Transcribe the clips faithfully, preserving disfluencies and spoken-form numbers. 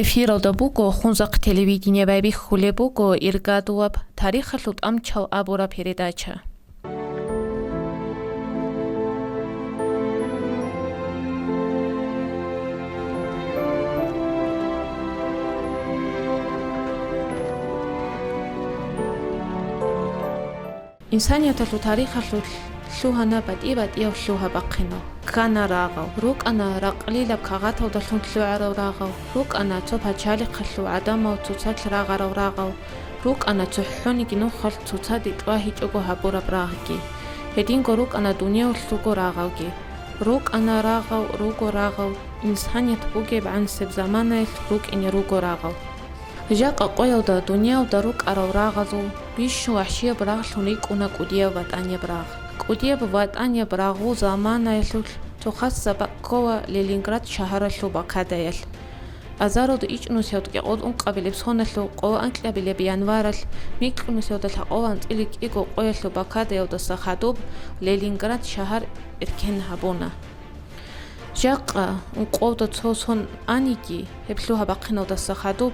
Эфиралда буго Хунзахъ телевидение, байбихьулеб буго Иргадулаб тарихалъул тӀамчал абураб передача. Инсанияталъул тарихалъулъ лъугьана батӀи-батӀияв лъугьа-бахъинал. Ккана рагъал, рукӀана ракълилаб кагъаталдалъун лъугӀарал рагъал, рукӀана цо пачалихъалъул гӀадамал цоцалъ рагъарал рагъал, рукӀана цохӀониги нухалъ цоцаде чӀвагьичӀого гьабураб рагъги. Гьединго рукӀана дуниялалъулго рагъалги. РукӀана рагъал, руго рагъал, инсаният бугеб гӀансеб заманаялъ рукӀине руго рагъал. Жакъа къоялда дуниялда рукӀарал рагъазул бищун вахӀшияб рагълъун рикӀкӀуна кӀудияб ватӀанияб рагъ. КӀудияб ватӀанияб рагъул заманаялъулъ цо хасаб бакӀ ккола Ленинград шагьаралъул блокадаялъ. Азаралда ичӀнусиялда кӀикъоялда ункъабилеб соналъул къоло анкьабилеб январалъ, микьнусиялда лъабкъоялда анцӀила кӀиго къоялъул блокадаялдаса хадуб Ленинград шагьар эркен гьабуна. Жакъа ункъоялда цо сон аниги, гьеб лъугьа-бахъиналдаса хадуб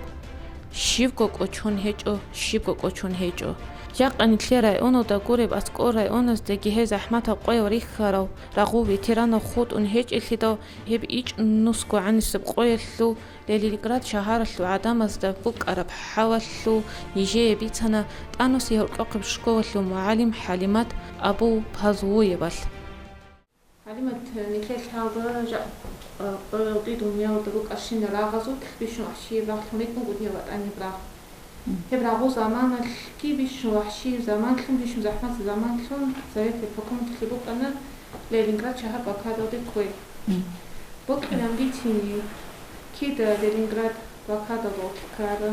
щибго кӀочон гьечӀо, щибго кӀочон гьечӀо. Жакъа нилъер районалда гуреб аскӀор районаздаги гьей захӀматаб къоял рихьарал рагъул ветеранал хутӀун гьечӀелъидал, гьеб ичӀнусго гӀанисеб къоялъул Ленинград шагьаралъул гӀадамазда букӀараб хӀалалъул нижее бицана ТӀанусияб гьоркьохъеб школалъул мугӀалим ХӀалимат Абу-Пазлуевалъ. ХӀалимат, нилъер лъалда жа-, къоялде дуниялда рукӀарщинал рагъазулъ бищун вахӀшияб рагълъун рикӀкӀун кӀудияб ватӀанияб рагъ. Гьеб рагъул заманалъги бищун вахӀшияб заманлъун, бищун захӀматаб заманлъун Советияб хӀукуматалъе букӀана Ленинград шагьар блокадалде кквей. Бокьилан бицин, кида Ленинград блокадалда ккара,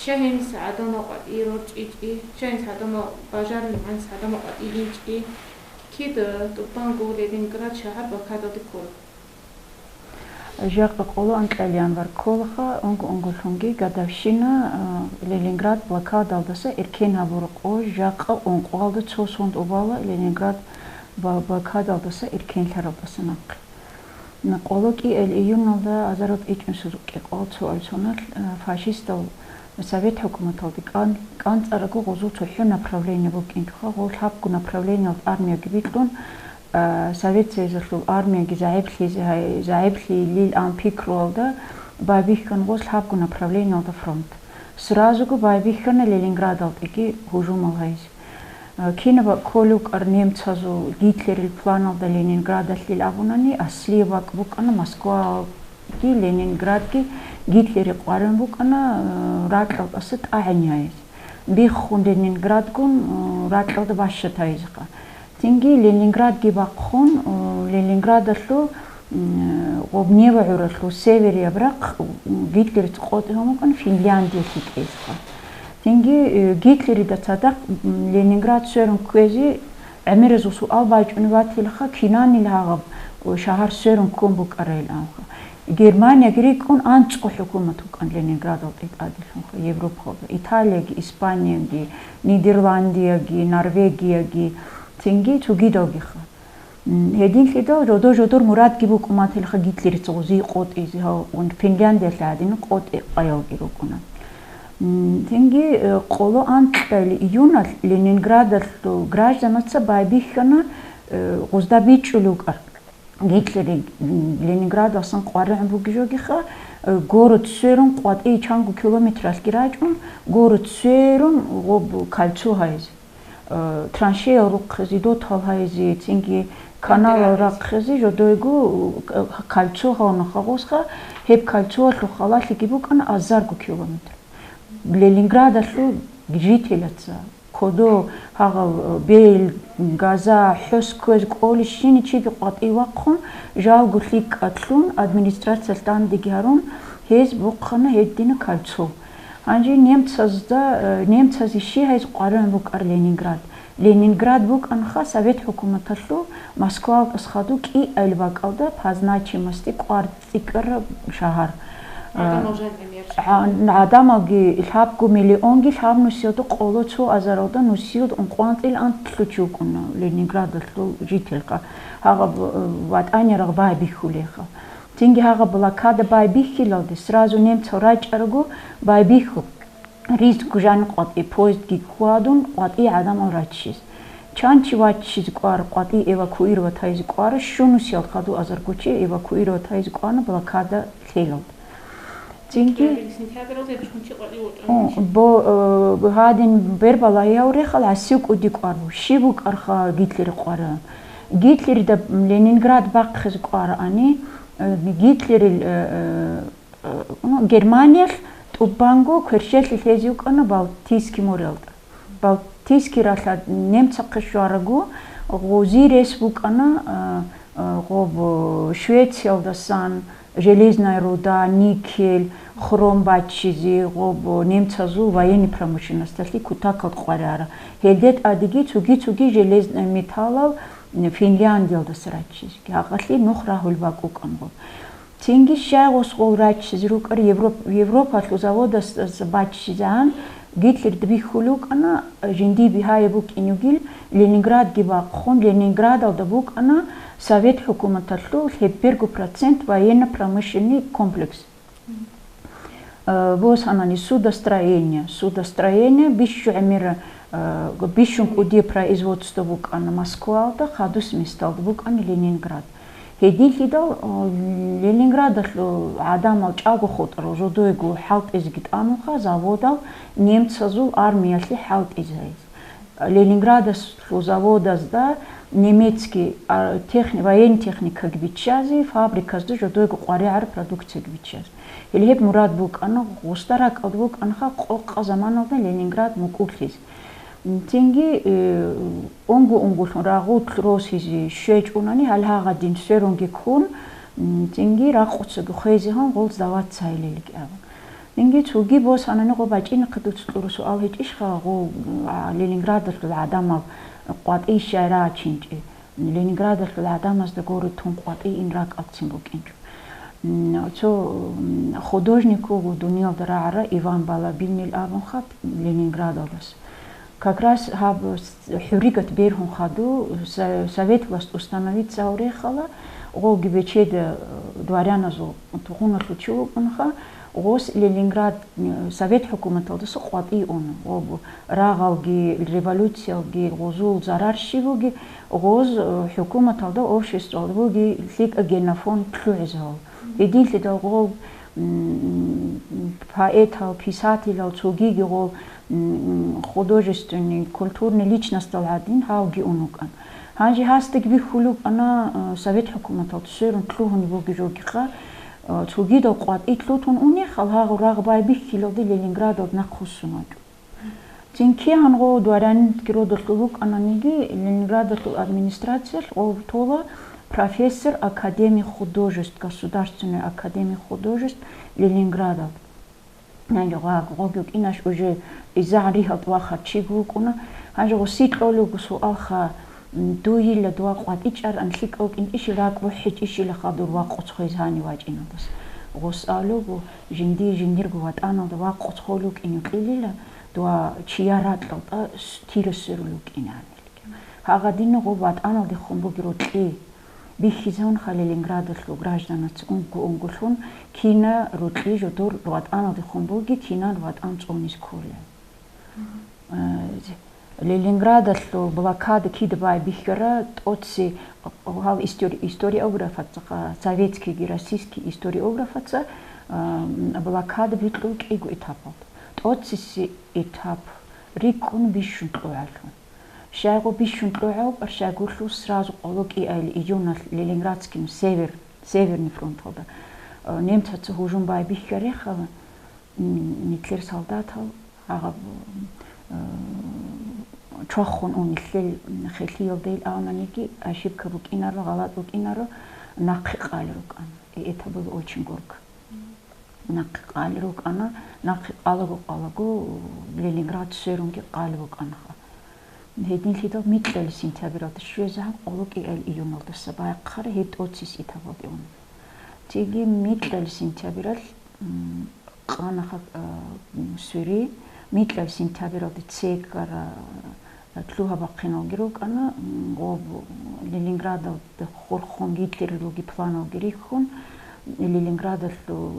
щай гьениса гӀадамал къватӀие рорчӀичӀи, щай гьениса гӀадамал бажарилан гӀаниса гӀадамал къватӀие ринчӀи, кида тӀубанго Ленинград шагьар блокадалде ккола. Жакъа къоло анкьабилеб январ кколаха, унго-унголъунги годовщина, а, Ленинград блокадалдаса эркен гьабураб къо, жакъа ункъоялда цо сон тӀубала Ленинград бла-, блокадалдаса эркенлъаралдаса нахъе. Къоло кӀиабилеб июналда азараб ичӀнусиялда кӀикъоялда цоалъ соналъ, а, фашистал Совет хӀукуматалде кӀан-, кӀанцӀарабго гъозул цохӀо направление букӀинчӀоха, гъол лъабго направлениялда армияги бикьун, а, Совет Союзалъул армияги загӀиплъизе гьай-, загӀиплъилилан пикруялда байбихьана гъоз лъабго направлениялда фронт. Сразуго байбихьана Ленинградалдеги гьужумал гьайзе. Кинаб бакӀ кколев вукӀар немцазул Гитлерил планалда Ленинградалъил абунани, аслияб бакӀ букӀана Москваги Ленинградги Гитлерие къваригӀун букӀана, э, ракьалдаса тӀагӀин гьайизе. Биххун Ленинградгун, э, ракьалда бащад гьайизеха. Цинги Ленинградги бахъун, э, Ленинградалъул М, гъоб Нева гӀуралъул северияб рахъ, м, Гитлерица къотӀи гьабун букӀана Финляндиялъе кӀезеха. Цинги, э, Гитлерида цадахъ, м, Ленинград сверун кквезе гӀемерисел суал бачӀунеб батилаха, кинанил гьагъаб, о, шагьар сверун ккун букӀарайилан абха. Германиялги рикӀкӀун анцӀго хӀукумат букӀана Ленинградалда тӀаделъунха, Европалда. Италияги, Испаниягиги, Нидерландиягиги, Норвегиягиги, цинги цогидалгиха. М, гьединлъидал жодор-жодор мурадги букӀун батилаха Гитлерица гъозие къотӀизе, гьав, ун Финляндиялъе гӀадин къотӀи къаялги рукӀуна. М, цинги, э, къоло анкьабилеб июналъ Ленинградалъул гражданаца байбихьана, э, гъозда бичӀчӀулев вукӀар. Гитлери, м, Ленинградалъсан къваригӀун бугеб жогиха, э, город сверун къватӀие чанго километралъги рачӀун, город сверун гъоб кольцо гьайизе. Э, траншеял рухъизе, дотал гьайизе, цинги каналал рахъизе, жодойго, э, кольцо гьавуна гъозха, гьеб кольцоялъул халалъиги букӀана азарго километр. Ленинградалъул жителяца, кодо гьагъал, э, бел, газа, хӀос кквезе кӀолищини чиги къватӀив вахъун, жалго лъикӀалъун, администрациялъ дандеги гьарун, гьез бухъана гьедина кольцо. Гьанже немцазда, э, немцазе щиб гьайзе къваригӀун букӀар Ленинград. Ленинград букӀанха Совет хӀукуматалъул Москвалдаса хадуб кӀиабилеб бакӀалда по значимости кӀвар цӀикӀкӀараб шагьар. ГӀадамал, э, жанир гӀа-, гӀадамалги лъабго миллионги лъабнусиялда къоло цо азаралда нусиялда ункъоялда анцӀила анлъго чи вукӀуна Ленинградалъул жительха, гьагъаб, э, ватӀанияб рагъ байбихьулеха. Цинги гьагъа блокада байбихьилалде сразу немцал рачӀарго байбихьу, ризкӀ жан къватӀи, поездги кквадун къватӀи гӀадамал раччиз. Чан чи ваччизе кӀвар, къватӀи эвакуировать гьайзе кӀвар, щунусиял хадув азарго чи эвакуировать гьайзе кӀвана блокада лъелалда. Цинги Сентябралда чун чи къватӀи вачӀана. О, чи? Бо, э, гьадин бербала гьаврехал гӀасив кӀуди кӀвар буго. Щиб букӀарха Гитлер къваран? Гитлерда Ленинград бахъизе кӀвараани, э, Гитлерил, э, э, э, ну, Германиялъ тӀубанго кверщелъи лъезе вукӀана Балтийский морелда. Балтийский ралъа немцахъе щварагу, гъози рес букӀана, а, а, гъоб, Швециялдасан железная руда, никель, хром баччизе, гъоб немцазул военный промышленносталъе кутакал къварара. Гьелде тӀадеги цуги-цуги железный металлал Финляндиялдаса раччизе. Гьагъалъе нух рагьул бакӀукӀан гъоб. Цинги щай гъос гъол раччизе рукӀар Европ-, Европалъул заводас баччизегӀан, Гитлер дибихьулев вукӀана, жиндие бигьаяб букӀин вугил, Ленинградги бахъун, Ленинградалда букӀана Совет хӀукуматалъул лъеберго процент военно-промышленный комплекс. Э, босанани судостроение, судостроение бищу гӀемер, э, бищун кӀудияб производство букӀана Москвалда, хадус месталда букӀана Ленинград. Гьединлъидал, о, Ленинградалъул гӀадамал чӀаго хутӀарал жодойго хӀалтӀизеги тӀамунха заводал немцазул армиялъе хӀалтӀизе. Ленинградалъул заводазда немецкий, а, техни-, военный техникаги биччазе, фабриказда жодойго къваригӀараб продукцияги биччазе. Гьеле гьеб мурад букӀана, гъусда ракӀалда букӀанха къокъа заманалда Ленинград мукӀурлъизе. Цинги, э, унго-унголъун рагъулъ росизе щвечӀунани, гьале гьагъадин сверунги ккун, м, цинги ракъуцаги хвезегьан гъол сдаваться гьайилелги абун. Цинги цоги босанани гъо бачӀинахъе дуца кьуру суал гьечӀищха, гъо, а, Ленинградалъул гӀадамал къватӀи щай рачинчӀи? Ленинградалъул гӀадамазда гуро тун къватӀи ин ракӀалцин букӀинчӀо. М, цо, м, художник вуго дуниялда рагӀара Иван Балабинил абун хаб Ленинградалдас. Как раз гьаб с-, хӀурригат бергьун хаду, со-, совет власть установиться гьаврехала, гъоги бечеда, э, дворяназул тухуналъул чи вукӀунха, гъос Ленинград, э, совет хӀукуматалдаса къватӀи уна, гъобу рагъалги, революциялги, гъозул зарар щибуги, гъоз, э, хӀукуматалда, обществалда буги лъикӀа генофонд лъугӀизавал. Гьединлъидал гъов, м, поэтал, писателал, цогиги гъов, м, художественный, культурный личностал гӀадин гьавги ун вукӀан. Гьанже гьасдаги бихьулев вукӀана, э, совет хӀукуматалда сверун лъугьунеб буги жогихъа, э, цогидал къватӀи лъутун унехал гьагъу рагъ байбихьилалде Ленинградалда нахъ вуссун вачӀун. Цинги гьанго дворянин киродулъул вукӀананиги, Ленинградалъул администрациялъ гъов тола профессор Академии художеств, Государственной академии художеств Ленинграда. Гьанже гъаг-, гъоги вукӀинаш уже изагӀан ригьалд вахар чиго вукӀуна. Гьанже гъуси кьолего суалха, м, дуйила дова къватӀичӀаран лъикӀав кӀинчӀищил ракӀ бухӀичӀищилаха дур вакъуц хвез гьани вачӀиналдас. Гъус алуго, жинди жиндирго ватӀаналда вакъуц холев кӀинев кьилила, дова чияр ракьалда с-, тира сверулев кӀинаанилги. Гьагъадинни гъоб ватӀаналдехун буги рокьи. Бихьизавунха Ленинградалъул гражданаца унго-унголъун кина рокьи жодор ватӀаналдехун буги, кинан ватӀан цӀунизе кколел. Э, Ленинградалъул блокада кида байбихьара, тӀоци гьал истори-, историографаца, советскийги российский историографаца, э, блокада бикьула кӀиго этапалда. ТӀоциси этап рикӀкӀун бищун кьогӀаллъун. Щайгу бищун кьогӀав, щайгулъул сразу къоло кӀиайил июналъ Ленинградским север, Северный фронталда, э, немцаца гьужум байбихьарехала, м, нилъер солдатал гьагъаб, э, чвахун ун нилъел хелъиялда ил авнаниги, ошибка букӀинаро, гъалатӀ букӀинаро, нахъе къалел рукӀана. И это было очень горько. Нахъе къалел рукӀана, нахъе къалаго-къалаго Ленинград сверунги къалеб букӀанаха. Гьединлъидал микьали сентябралда щвезегӀан къоло кӀиайил июналдаса байхъара гьеб тӀоцис этапалде ун. Цинги микьали сентябралъ, м, къанаха, а, м, свери, микьали сентябралде цегара, а, лъугьа-бахъиналги рукӀана, м, гъоб Ленинградалда хурхун Гитлерил руги планалги рихьун, Ленинградалъул,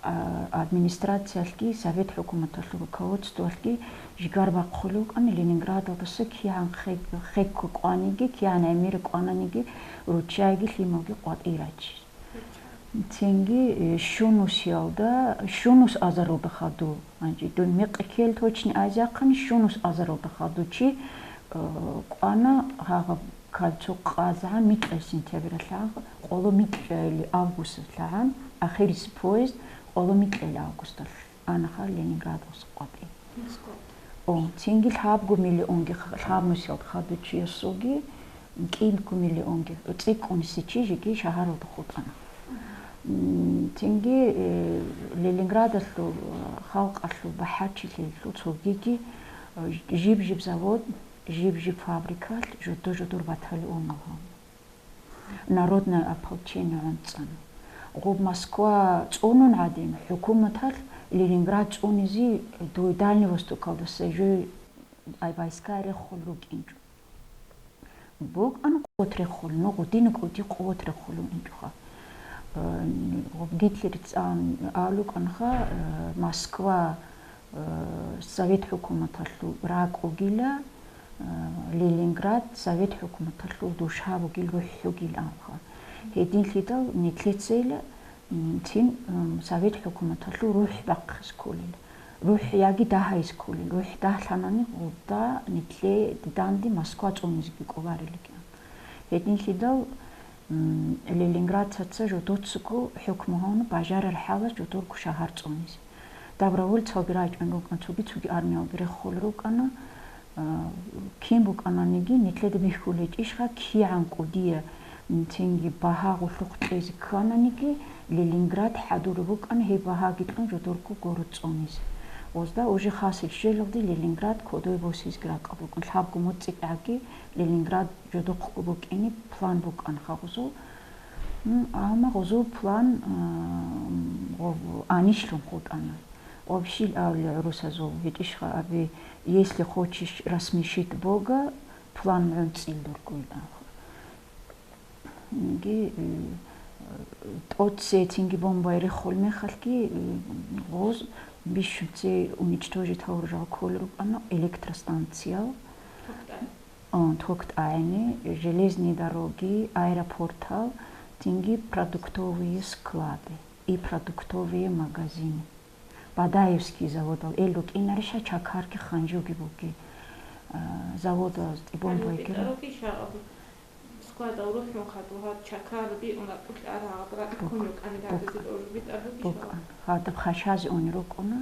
а, администрациялъги, Совет хӀукуматалъул руководствоялъги жигар бахъулев вукӀана Ленинградалдаса кигӀан хек-, хекго кӀваниги, кигӀан гӀемер кӀвананиги, руччайги лъималги къватӀий рачизе. Цинги, э, щунусиялда, щунус азаралда хадув, гьанже дун мекъи ккел точно айзахъани, щунус азаралда хадув чи, э, кӀвана гьагъаб кольцо къазгӀан микьа сентябралъагӀ, къоло микьа или августлъагӀан, ахирис поезд къоло микьа или августалъ анаха Ленинградалъ къватӀи. О, цинги лъабго миллионги х-, лъабнусиялда хадув чиясулги, кӀиго миллионги, цӀикӀкӀуниси чи жеги шагьаралда хутӀана. М, цинги, э, Ленинградалъул, э, халкъалъул бахӀарчилъиялъул цогиги, э, жиб-жиб завод, жиб-жиб фабрикалъ жодо-жодор батальон буго. Народное ополчение гӀунцӀана. Гъоб Москва цӀунун гӀадин, хӀукуматалъ Ленинград цӀунизе дуй Дальний Востокалдаса жуй ай войска реххул рукӀинчӀо. БукӀана къуват реххул, ну, гъудина кӀуди къуват реххулев инчӀоха. Э, Гитлер цӀан алукӀанха, э, Москва, э, Совет хӀукуматалъул ракӀ вугила, э, Ленинград Совет хӀукуматалъул душгьа вугил, рухӀ вугил абха. Гьединлъидал нилъецайила, м, цин, м, Совет хӀукуматалъул рухӀ бахъизе кколел. РухӀ яги дагьайзе кколел. РухӀ дагьлъанани гъуда нилъе данде Москва цӀунизеги кӀоларилги. Гьединлъидал, м, Ленинградцаца жодоцаго хӀукму гьавна бажарар хӀалас жодорго шагьар цӀунизе. Добровольцалги рачӀун рукӀана, цоги-цоги армиялги реххул рукӀана. А, кин букӀананиги, нилъеда бихьулеб гьечӀищха, кигӀан кӀудия, м, цинги багьа гъуллухъ кьезе ккананиги, Ленинград хӀадураб букӀана гьеб багьаги кьун жодорго город цӀунизе. Гъозда уже хасил щвелалде Ленинград кодобе босизеги ракӀалда букӀана. Лъабго моцӀикӀагӀаги Ленинград жодохъго букӀине план букӀана гъозул. М, амма гъозул план, а, гъо-, анищлъун хутӀана. Гъоб щил абули гӀурусазул, гьечӀищха аби, если хочешь рассмешить Бога, план гӀунцӀил дургуй абун. Инги, э, тӀоцей цинги бомбай реххул мехалъги, э, гъоз бищунцей уничтожить гьавурал кколел рукӀана электростанциял, о, ток тӀагӀини, железные дороги, аэропортал, цинги продуктовые склады и продуктовые магазины. Бадаевский заводал эл рукӀинарищ, гьа чакарги ханжуги буги. А, заводазде бомбайги ра- Складал рухӀун хадур гьаб чакар биун ракӀулъ арагьаб ракӀ ккун рукӀана гьадизе тӀолъуби тӀад бугищ? БукӀан. Гьадаб хашазе ун рукӀуна,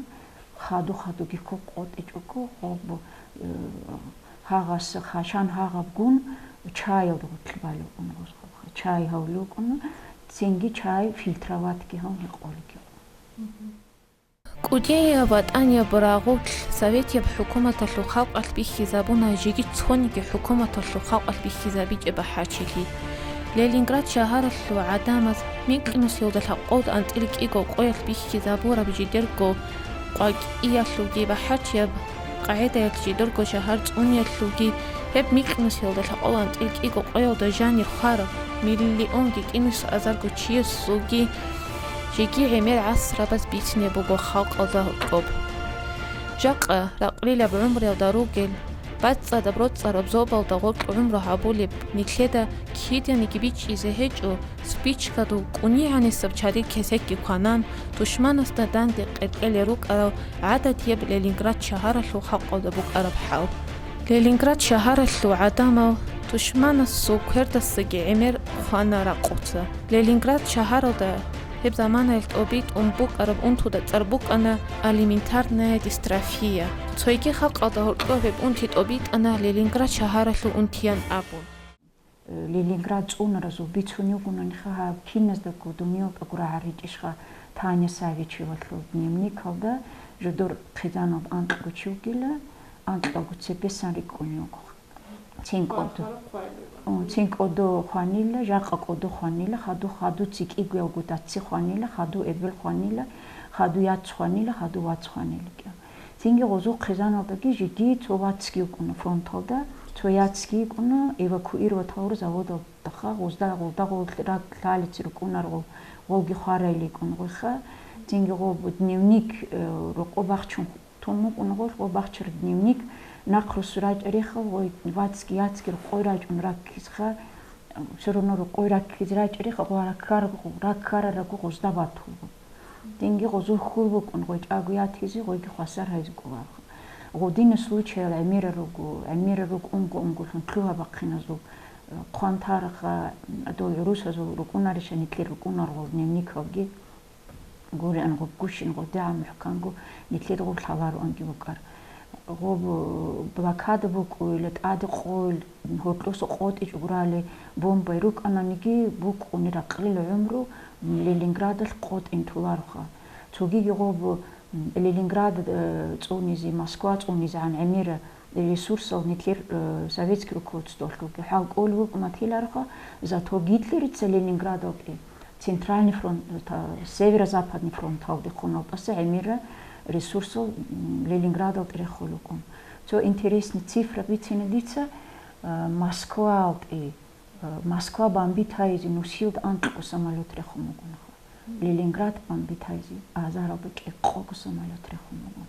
хаду-хадуги ккун къотӀичӀого, гъоб, э, гьагъас хашан гьагъабгун чаялда гъорлъ балев ун гъоз гъабха. Чай гьавлев кӀуна, цинги чай фильтроватьги гьавун гьекъолги. КӀудияб ВатӀанияб рагъулъ советияб хӀукуматалъул халкъалъ бихьизабуна жеги цониги хӀукуматалъул халкъалъ бихьизабичӀеб бахӀарчилъи. Ленинград шагьаралъул гӀадамаз микьнусиялда лъабкъоялда анцӀила кӀиго къоялъ бихьизабураб жидерго къвакӀиялъулги бахӀарчияб къагӀидаялъ жидерго шагьар цӀуниялъулги гьеб микьнусиялда лъабкъоялда анцӀила кӀиго къоялда жанир хвараб миллионги кӀинус азарго чиясулги жеги гӀемер гӀасрабаз бицине буго халкъалда гьоркьоб. Жакъа ракълилаб гӀумруялда ругел, бацӀцӀадаб роцӀцӀараб зобалда гъоркь гӀумру гьабулеб нилъеда киданиги бичӀчӀизе гьечӀо, спичкадул кӀунигӀанисаб чадил кесекги кванан, тушманасда данде къеркьелел рукӀарал гӀадатияб Ленинград шагьаралъул халкъалда букӀараб хӀал. Ленинград шагьаралъул гӀадамал тушманасул квердасаги гӀемер хвана ракъуца. Ленинград шагьаралда гьеб заманаялъ тӀобитӀун букӀараб унтуда цӀар букӀана алиментарная дистрофия. Цойги халкъалда гьоркьоб гьеб унти тӀобитӀана Ленинград шагьаралъул унтиян абун. Ленинград цӀунаразул бицун йигонаниха гьаб киназдаго дуниял тӀагурагӀа ритӀищха Таня Савичевалъул дневникалда жодор хъизаналда анкьго чи вугила, анкьалго цебесан рикӀкӀунев вуго. Цин кӀодо, о, цин кӀодо хванила, жакъа кӀодо хванила, хаду, хаду ци кӀигоялго даци хванила, хаду эбел хванила, хаду яц хванила, хаду вац хванила кӀел. Цинги гъозул хъизаналдаги жеги цо вацги йикӀуна фронталда, цо яцги йикӀуна эвакуировать гьавур заводалдаха, гъозда, гъолда гъол раг лъалица рукӀунаргъул Гъоги хварайиликӀун гъойха, цинги гъоб дневник, э, рокъо бахчун тун вукӀун гъолъ, гъо бахчар дневник, нахъ русу рачӀарихъал, гъой вацги яцги рокъой рачӀун раккизха, все равно рокъой раккизе рачӀарихъа, гъо раккар-, раккарарагу гъозда батулгъу. Динги гъозул хьул букӀун, гъой чӀаго ятизе, гъойги хвасар гьайзе кӀоларха. Гъодинаб случаял гӀемерал руго, гӀемерал рукӀунго-унголъун лъугьа-бахъиназул, э, хъван тарха, дол гӀурусазул рукӀунарищ, гьаниб кьер рукӀунаргъул дневникалги. Гуриан гъуб гущин гъудигӀа мухӀканго нилъер гъуб лъалароанги букӀар. Гъуб блокада букӀуйла, тӀаде къойил, гьоркьоса къотӀичӀ гурали бомбай рукӀананиги, букӀуни ракълил гӀумру Ленинградалъ къотӀин туларуха. Цогиги гъуб Ленинград, э, цӀунизе, Москва цӀунизегӀан гӀемера ресурсал нилъер, э, советский руководстволъулги хӀал кӀолев вукӀун атиларуха, зато Гитлерица Ленинградалде Центральный фронт, та, Северо-Западный фронталдехун алтӀаса гӀемера ресурсал, м, Ленинградалде рехулев вукӀун. Цо интересный цифра бицина дица, э, Москвалде, э, Москва бомбить гьайизе нусилда анкьго самолет рехун вукӀунаха. Ленинград бомбить гьайизе азаралда кӀикъого самолет рехун вукӀун.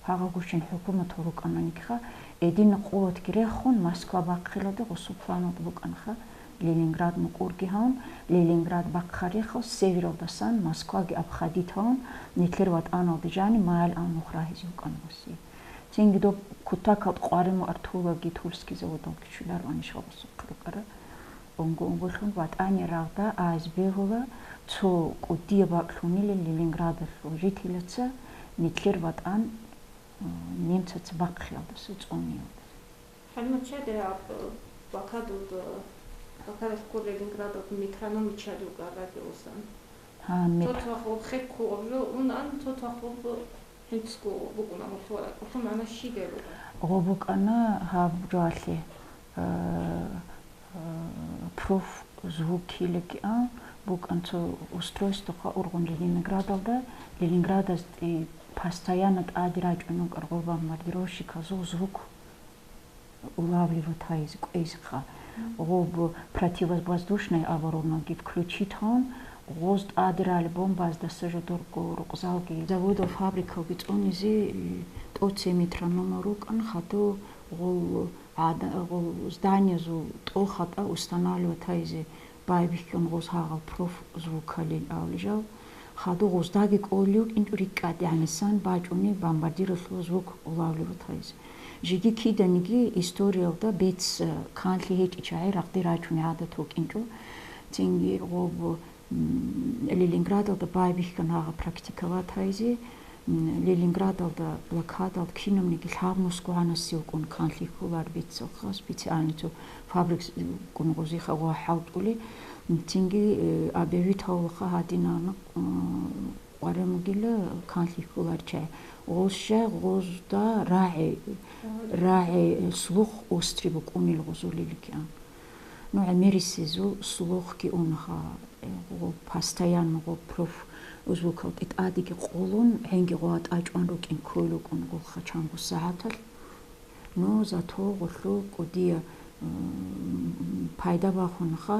Гьагъа гущин хӀукумат гьурукӀананикха, эдина къуватги рехун, Москва бахъиладе гъусул планалда букӀанха, Ленинград мукӀурги гьавун, Ленинград бахъарихъал севералдасан Москваги обходить гьавун, нилъер ватӀаналде жани маял авнухъ рагьизе вукӀана Россия. Цинги доб кутакалд къвариму артулаги Тульский заводалги чуляр ваниш гъабасухъ рукӀара. Унго-унголъун ВатӀани рагъда айс бегьула цо кӀудияб бакӀлъунила Ленинградалъул жителяца нилъер ватӀан, м, немцаца бахъиялдаса, цӀуниялдаса. ХӀалимат, чед гьаб блокадалда, блокадалъ ккола Ленинградалда метроном чед вукӀар радиосан. Гьа, метр- Цо-цо хъуб хеккугъаб жо унан, цо-цо хъуб хӀинцӀго букӀун амулъула. Гъулъул магӀна щиб буго? Гъо букӀана гьаб жоялъе, э, э, профзвук ккелегиан букӀан цо устройствоха ургъун Ленинградалда, Ленинградазде постоянно тӀаде рачӀун вукӀар гъо бомбардировщиказул звук улавливать гьайизе кӀвезеха. Гъоб противовоздушная оборонаги включить гьавун, гъоз тӀаде рал бомбаздаса жодорго рукъзалги, заводал, фабрикалги цӀунизе, э, тӀоце метрономал рукӀан, хадув гъол гӀада-, гъол зданиязул тӀохатӀа устанавливать гьайизе байбихьун гъоз гьагъал профзвукалил авлижал. Хадув гъоздаги кӀолев вукӀинчӀо рикӀкӀадегӀанасан бачӀунеб бомбардировалъул звук улавливать гьайизе. Жеги киданиги историялда бецц, э, канлъи гьечӀичагӀи рагъде рачунеб гӀадат букӀинчӀо. Цинги гъоб, м, Ленинградалда байбихьан гьагъа практиковать гьайизе, м, Ленинградалда блокадалда кинабниги лъаб нусгогӀанасе вукӀун канлъи кколар беццалха, специально цо фабрик с-, ккун гъозиха гъо хӀалтӀули. М, цинги, э, объявить гьавулаха гьадинана, м, къваригӀунгила канлъи кколар чагӀи. Гъоз щай гъозда рагӀи, рагӀи, слух острый букӀунел гъозулиликиан. Ну, гӀемерисезул слухги унха, гъо постоянно гъо профзвукал тӀитӀадиги къулун, гӀенги гъо атӀачӀван рукӀин кколукӀун гъолха чанго сагӀаталъ. Ну, зато гъолъул кӀудия, м, пайда бахунаха,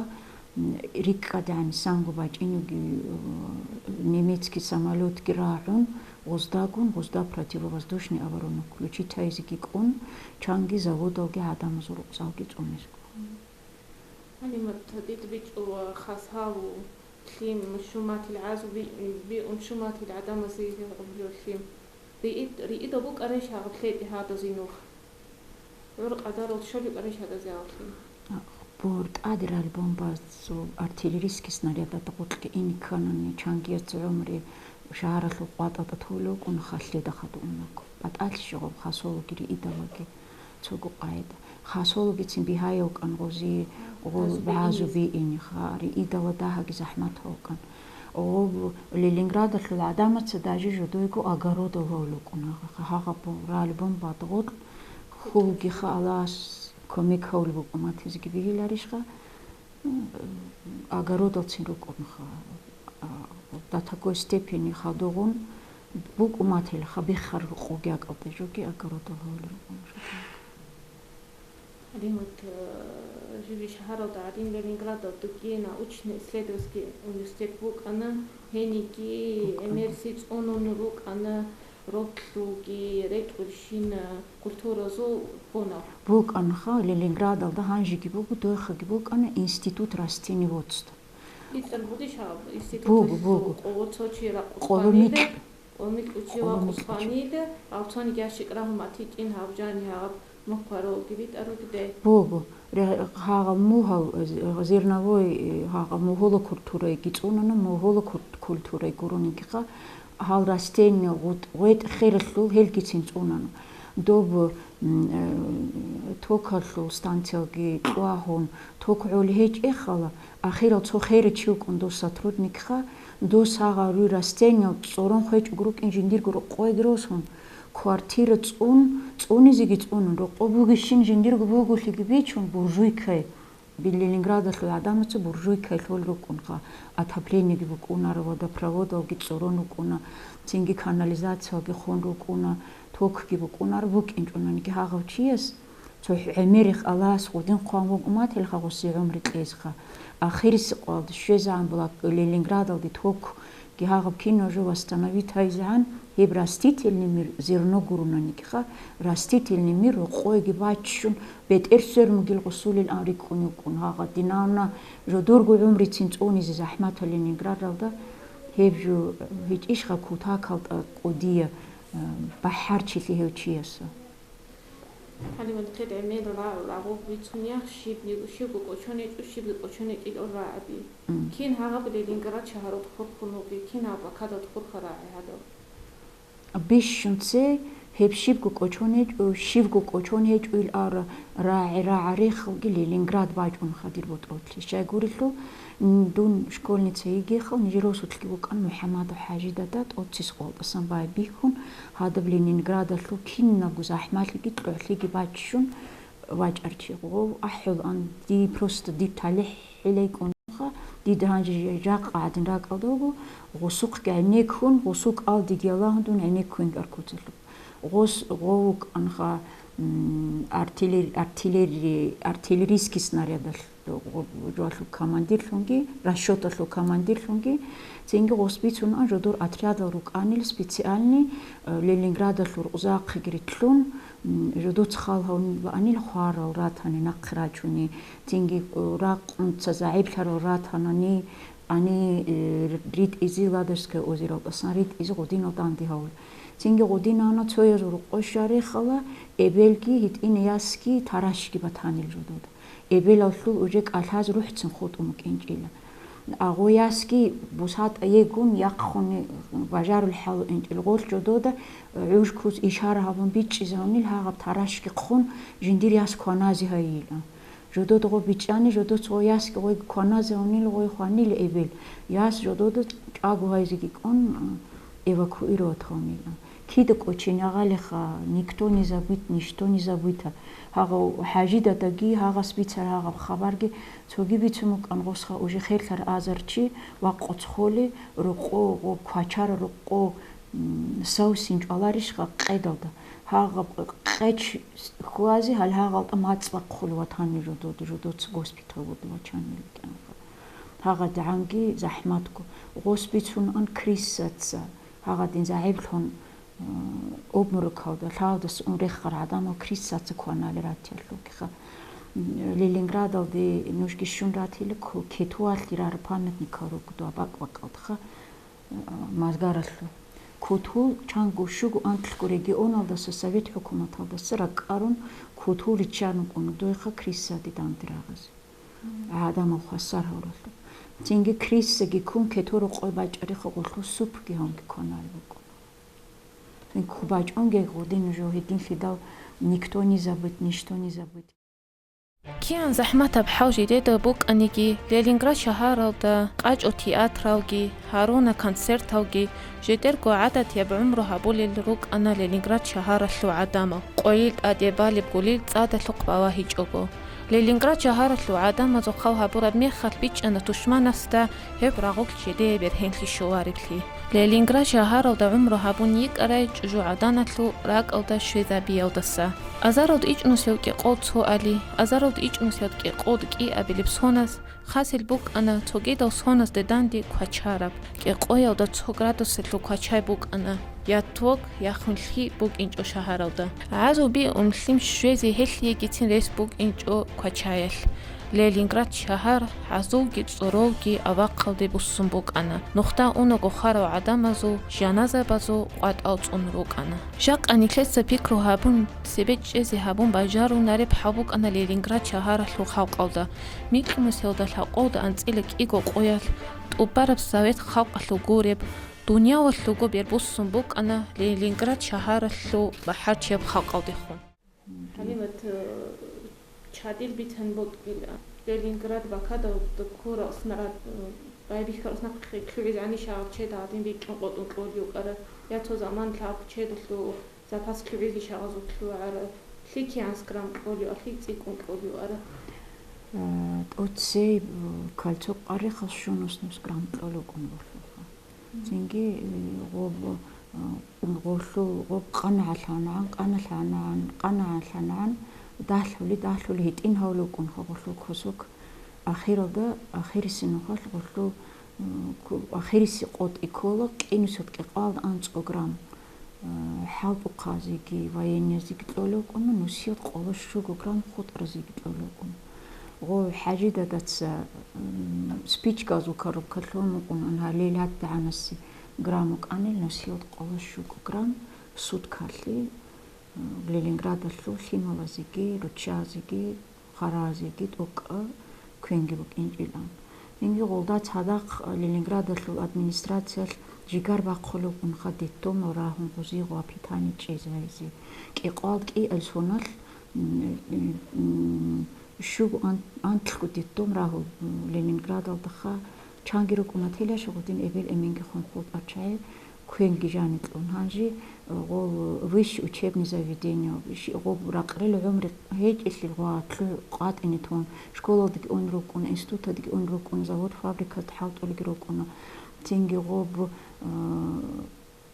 м, рикӀкӀадегӀанисанго бачӀинеги, м, немецкий самолётги рагӀун, гъоздагун, гъозда противовоздушный оборона включить гьайизеги кӀун, чанги заводалги гӀадамазул рукъзалги цӀунезго. ХӀалимат, дида бичӀчӀула хас гьаву, лъим, шуматил гӀазу би-, биун шуматил гӀадамазе гьеб гъубжо лъим. РиитӀ-, риидал букӀарищ гьаб лъетӀи гьадазин нух? ГӀур къадарал щолеб букӀарищ гьадазе гьаб лъим? Бур тӀадирал бомбазул артиллерийский снарядада гъоркье ине кканани, чангияц гӀумри шагьаралъул къватӀада толев вукӀун, халлъеда хадув унаг. БатӀалъи щегъуб хасологи риидалаги. Цого къайда. Хасологицин бигьаяв кӀан гъози, гъол гӀазу бииниха, риидала дагьаги захӀматав кӀан. Гъол Ленинградалъул гӀадамаца даже жодойго огородал гьавлукӀун, гьагъаб ралбун бадгъулъ хьулги хаалас кумек гьавли букӀун матизеги бигьиларищха? Огородалцин рукӀунха, а, до такой степени хадугъун букӀумателха, биххар къугякӀалде жоги огородал гьавли рукӀун. Гьадин, вот, э, жиб шагьаралда гьадин Ленинградалдаги научно-исследовательский университет букӀана, гьениги гӀемерси цӀунун рукӀана, роблъуги, ретӀулщин, э, культуразул гьунар. БукӀанха Ленинградалда гьанжеги буго, дохаги букӀана Институт растениеводства. БитӀар будищ гьаб институталъул? Буго, буго. Къо-, цо чи ракъ-, къоло микь. Къоло микьучи къоло ва микьучи. Къусбанида, алцониги ящик рагьун матичӀин гьаб жани гьаб мухъ кваровги битӀаруги де. Буго. Ре-, гьагъал мугьал, э, зерновой, э, гьагъал мугьула культурайги цӀунана, мугьула кур-, культурай гуронигиха, гьал растение гъут-, гъветӀ хералъул гьелгицин цӀунана. Доб, м, э, токалъул станциялги кьвагьун, ток гӀоли гьечӀехъала, ахирал цо херав чи вукӀун дос сотрудникха, дос гьагъа руй растение цӀорон хвечӀого рукӀин жиндирго рокъовеги росун, квартира цӀун, цӀунизеги цӀунун, рокъов бугищин жиндирго буголъиги бичун, буржуйкай, би-, Ленинградалъул гӀадамаца буржуйкай лъол рукӀунха, отоплениеги букӀунаро, водопроводалги цӀорон рукӀуна, цинги канализациялги хун рукӀуна, токги букӀунаро, букӀинчӀониги гьагъав чияс. Цо гӀемерихъ Аллагьас гъудин хъван вукӀун батилха гъуси гӀумру кьезха. Ахирисеб къоялда щвезегӀан була Ленинградалде токги гьагъаб кинаб жо восстановить гьайзегӀан, гьеб растительный мир, зерно гуронаниги ха, растительный мир рокъовеги баччун, бетӀер свермугил гъусулилан рикӀкӀунев вукӀун гьагъа. Динавна жодорго гӀумруцин цӀунизе захӀматал Ленинградалда, гьеб жо гьечӀищха кутакалда кӀудия, э, бахӀарчилъи гьев чияса. Гьалимат, хъед гӀемерал рагӀул агъур бицунеян, щибниго, щибго кӀочон гьечӀо, щибги кӀочон гьечӀил рагӀаби. М. Кин гьагъаб Ленинград шагьаралда хурхун вугев, кин гьаб бакадалда хурха рагӀи гьадав? Бищун цей, гьеб щибго кӀочон гьечӀо, щибго кӀочон гьечӀо ил ара рагӀи, рагӀа рехалги Ленинград бачӀунха дир ботӀролъи. Щайгурелъул, М, дун школьница йигейхъал, нижер росулъги вукӀан МухӀаммадов ХӀажи дада, тӀоцис къвалтӀасан байбихьун, гьадаб Ленинградалъул кинабго захӀмалъиги кьогӀлъиги баччун вачӀарчи. Гъов ахӀулаан, дий просто дир талихӀ гӀилайкӀунха, дида гьанже жакъа гӀадин ракӀалда вуго, гъусухъги гӀенеккун, гъусу кӀалдиги ялагьун дун гӀенеккун аркуцалъуб. Гъос гъов вукӀанха, м, артиллер-, артиллери-, артиллерийский снарядалъ. Жоялъул командирлъунги, расчёталъул командирлъунги, цинги гъос бицунан жодор отрядал рукӀанил специальный, э, Ленинградалъул рукъзахъиги ритлъун, м, жодоца хал гьавнилаанил хварал ратани нахъе рачуни, цинги, э, ракъунца загӀиплъарал ратанани, ани, э, ритӀизе Ладожское озералдасан ритӀизе гъудинал данде гьавула. Цинги гъудинана цояз рукъо щварихъала, эбелги, гьитӀина ясги, тарашги батанил жодода. Эбелалъул уже кӀалъаз рухӀцин хутӀун букӀинчӀила. Агъо ясги бусатӀа йегун яхъуни бажарулъ хӀалуинчӀел гъолъ жодода гӀуж куц ишара гьабун бичӀчӀизавунил гьагъаб тарашги хъун жиндир яс кваназе гьайила. Жодода гъо бичӀчӀани, жодоца гъо ясги гъойги кваназе гьунил гъой хванила эбел. Яс жодода чӀаго гьайзеги кӀун, эвакуировать гьавнила. Кида кӀочен агъалиха, никто не забыт, ничто не забыто. Гьагъав ХӀажи дадаги, гьагъас бицар гьагъаб хабарги, цоги бицун букӀан гъосха уже херлъар азарчи, вакъуц холи, рокъо, гъо квачара рокъо, м, савсин чӀваларищха къедалда. Гьагъаб къеч хьвазе гьал гьагъалтӀа мацӀ бахъулев ватани жодода, жодоца госпитал вуд вачанил кӀанха. ГьагъадгӀанги захӀматго. Гъос бицунан Криссаца, гьагъадин загӀиплъун, м, обморокалда, лъалдаса ун реххар гӀадамал Криссаца кванали ратиялъулгиха. М, Ленинградалде нужги щун ратила ку-, кетуалъ рара памятникал ругдуа бакӀ-бакӀалдаха. Мазгаралъу. Куту чанго щуго анкьго регионалдаса совет хӀукуматалдаса ракӀарун Куту риччан вукӀуна дойха Криссаде данде рагъазе. Мгм. ГӀадамал хвасар гьавралъу. Цинги Криссаги ккун кетору къой бачӀариха гъолъу супги гьанги кванали букӀуна. Цинги хъубачӀунги гъудин жо гьединлъидал никто не забыт, ничто не забыт. КигӀан захӀматаб хӀал жидеда букӀаниги, Ленинград шагьаралда къачӀо театралги, гьаруна концерталги, жидерго гӀадатияб гӀумру гьабулел рукӀана Ленинград шагьаралъул гӀадамал, къойил тӀаде балеб гулил цӀадалъухъ балагьичӀого. Ленинград шагьаралъул гӀадамазухъал гьабураб мехалъ бичӀчӀана тушманасда гьеб рагъулъ жидее бергьенлъи щолареблъи. Ленинград шагьаралда гӀумру гьабун йикӀарай чӀужугӀаданалъул ракӀалда щвезабиялдаса. Азаралда ичӀнусел кӀикъол цоали, азаралда ичӀнусел кӀикъол кӀиабилеб соназ хасел букӀана цогидал соназде данде квачараб. КӀикъоялда цо градусалъул квачай букӀана. Я ток, я хунлъи букӀинчӀо шагьаралда. ГӀазуби унлъим щвезе гьелъиегицин рес букӀинчӀо квачаялъ. Ленинград шагьар гӀазулги цӀоровги авахъалде буссун букӀана. Нухда унаго хварав гӀадамазул жаназабазул къватӀал цӀун рукӀана. Жакъа нилъеца пикру гьабун, цебе чӀезе гьабун бажарунареб хӀал букӀана Ленинград шагьаралъул халкъалда. Микьнусиялда лъабкъоялда анцӀила кӀиго къоялъ тӀубараб совет халкъалъул гуреб, дуниялалъулго бербуссун букӀана Ленинград шагьаралъул бахӀарчияб халкъалдехун. ХӀалимат, э, чадил бицан бокьила. Ленинград блокада ккурал снаряд, э, байбихьарас нахъе лъугӀиз гӀанищ гьаб чед гьадин бикьун къотӀун кьолев вукӀара, я цо заман лъаб чедалъул запас лъугӀизе шагъазул лъугӀара, лъикиянс грамм кьолев, лъи цӀикӀкӀун кьолев вукӀара. Э, тӀоцей, э, кольцо къварихъал щунус нус грамм кьолев вукӀун гъорлъулха. Цинги, э, гъоб, э, гъорлъул, гъоб къанагӀалъанагӀан, къаналъанагӀан, къанагӀалъанагӀан, дагьлъули, дагьлъули гьитӀин гьавулев вукӀунха гъорлъул кусок. Ахиралда, ахириси нухалъ гъорлъул, э, ку-, ахириси къотӀи ккола кӀинусел кӀикъоялда анцӀго грамм. Э, хӀалбухъазеги, военниязеги кьолев вукӀуна, нусиялда къоло щуго грамм хутӀразеги кьолев вукӀуна. Гъо, ХӀажи дадаца, м, спичказул коробка лъун вукӀуна, гьале лъаддагӀанаси грамм вукӀанил, нусиялда къоло щуго грамм суткалъе, м, Ленинградалъул лъималазеги, руччазеги, харазеги тӀокӀа квенги букӀинчӀилан. Инги гъолда цадахъ Ленинградалъул администрациялъ жигар бахъулев вукӀунха детдомал рагьун гъозие воспитание чӀезайзе. КӀикъоялда кӀиабилеб соналъ, м, м, м, щуго ан-, анлъго детдом рагьу Ленинградалдаха. Чанги рукӀуна телъа щугъудин эбел-эменги хун хутӀарчагӀи, квенги жаниб кьун. Гьанже, э, гъол высший учебный заведение, щи-, гъоб ракълил гӀумру гьечӀелъил ва лъу-, къватӀине тун, школалдаги ун рукӀуна, институталдаги ун рукӀуна, завод-фабрикалда хӀалтӀулги рукӀуна. Цинги гъоб, э,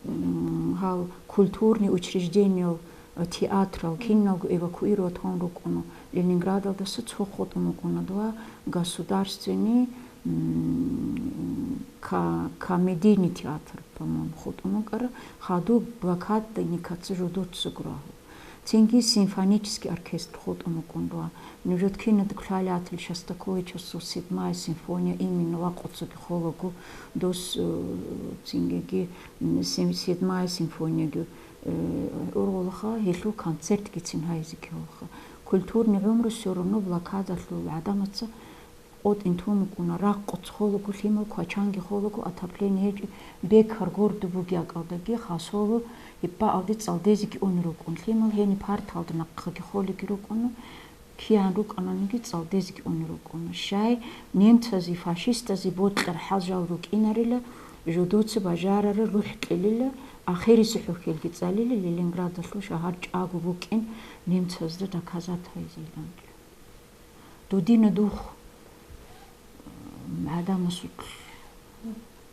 м, гьал культурный учреждениел, э, театрал, киналго эвакуировать гьун рукӀуна. Ленинградалдаса цо хутӀун вукӀуна, два государственный, м, ка-, комедийный театр, по-моему, хутӀун вукӀара, хадуб блокадникаца жодоцаго рагьу. Цинги симфонический оркестр хутӀун вукӀун, два. Нужеда кинадго лъалатил Шостаковичасул седьмая симфония именно вакъуцаги холагу, дос, э, цингиги, м, сем-, седьмая симфонияги, э, ургъулаха, гьелъул концертгицин гьайзеги гьолха. Культурный гӀумру всё равно блокадалъул гӀадамаца къотӀин тун букӀуна, рахъ холагу лъимал, квачанги холагу, отопление гьечӀеб, бекар горду буги акӀалдаги, хасолу гьеббаалде цӀалдезеги унел рукӀун лъимал, гьениб парталда нахъаги холеги рукӀуна, киян рукӀананиги цӀалдезеги унел рукӀуна. Щай немцази, фашистази бокьараб хӀал-жал рукӀинарила, жодоца бажарараб рухӀ кьелила, ахириса хӀухьелги цӀалила, Ленинградалъул шагьар чӀаго букӀин немцазда доказать гьайзилан. Дудина дух, м, гӀадамасул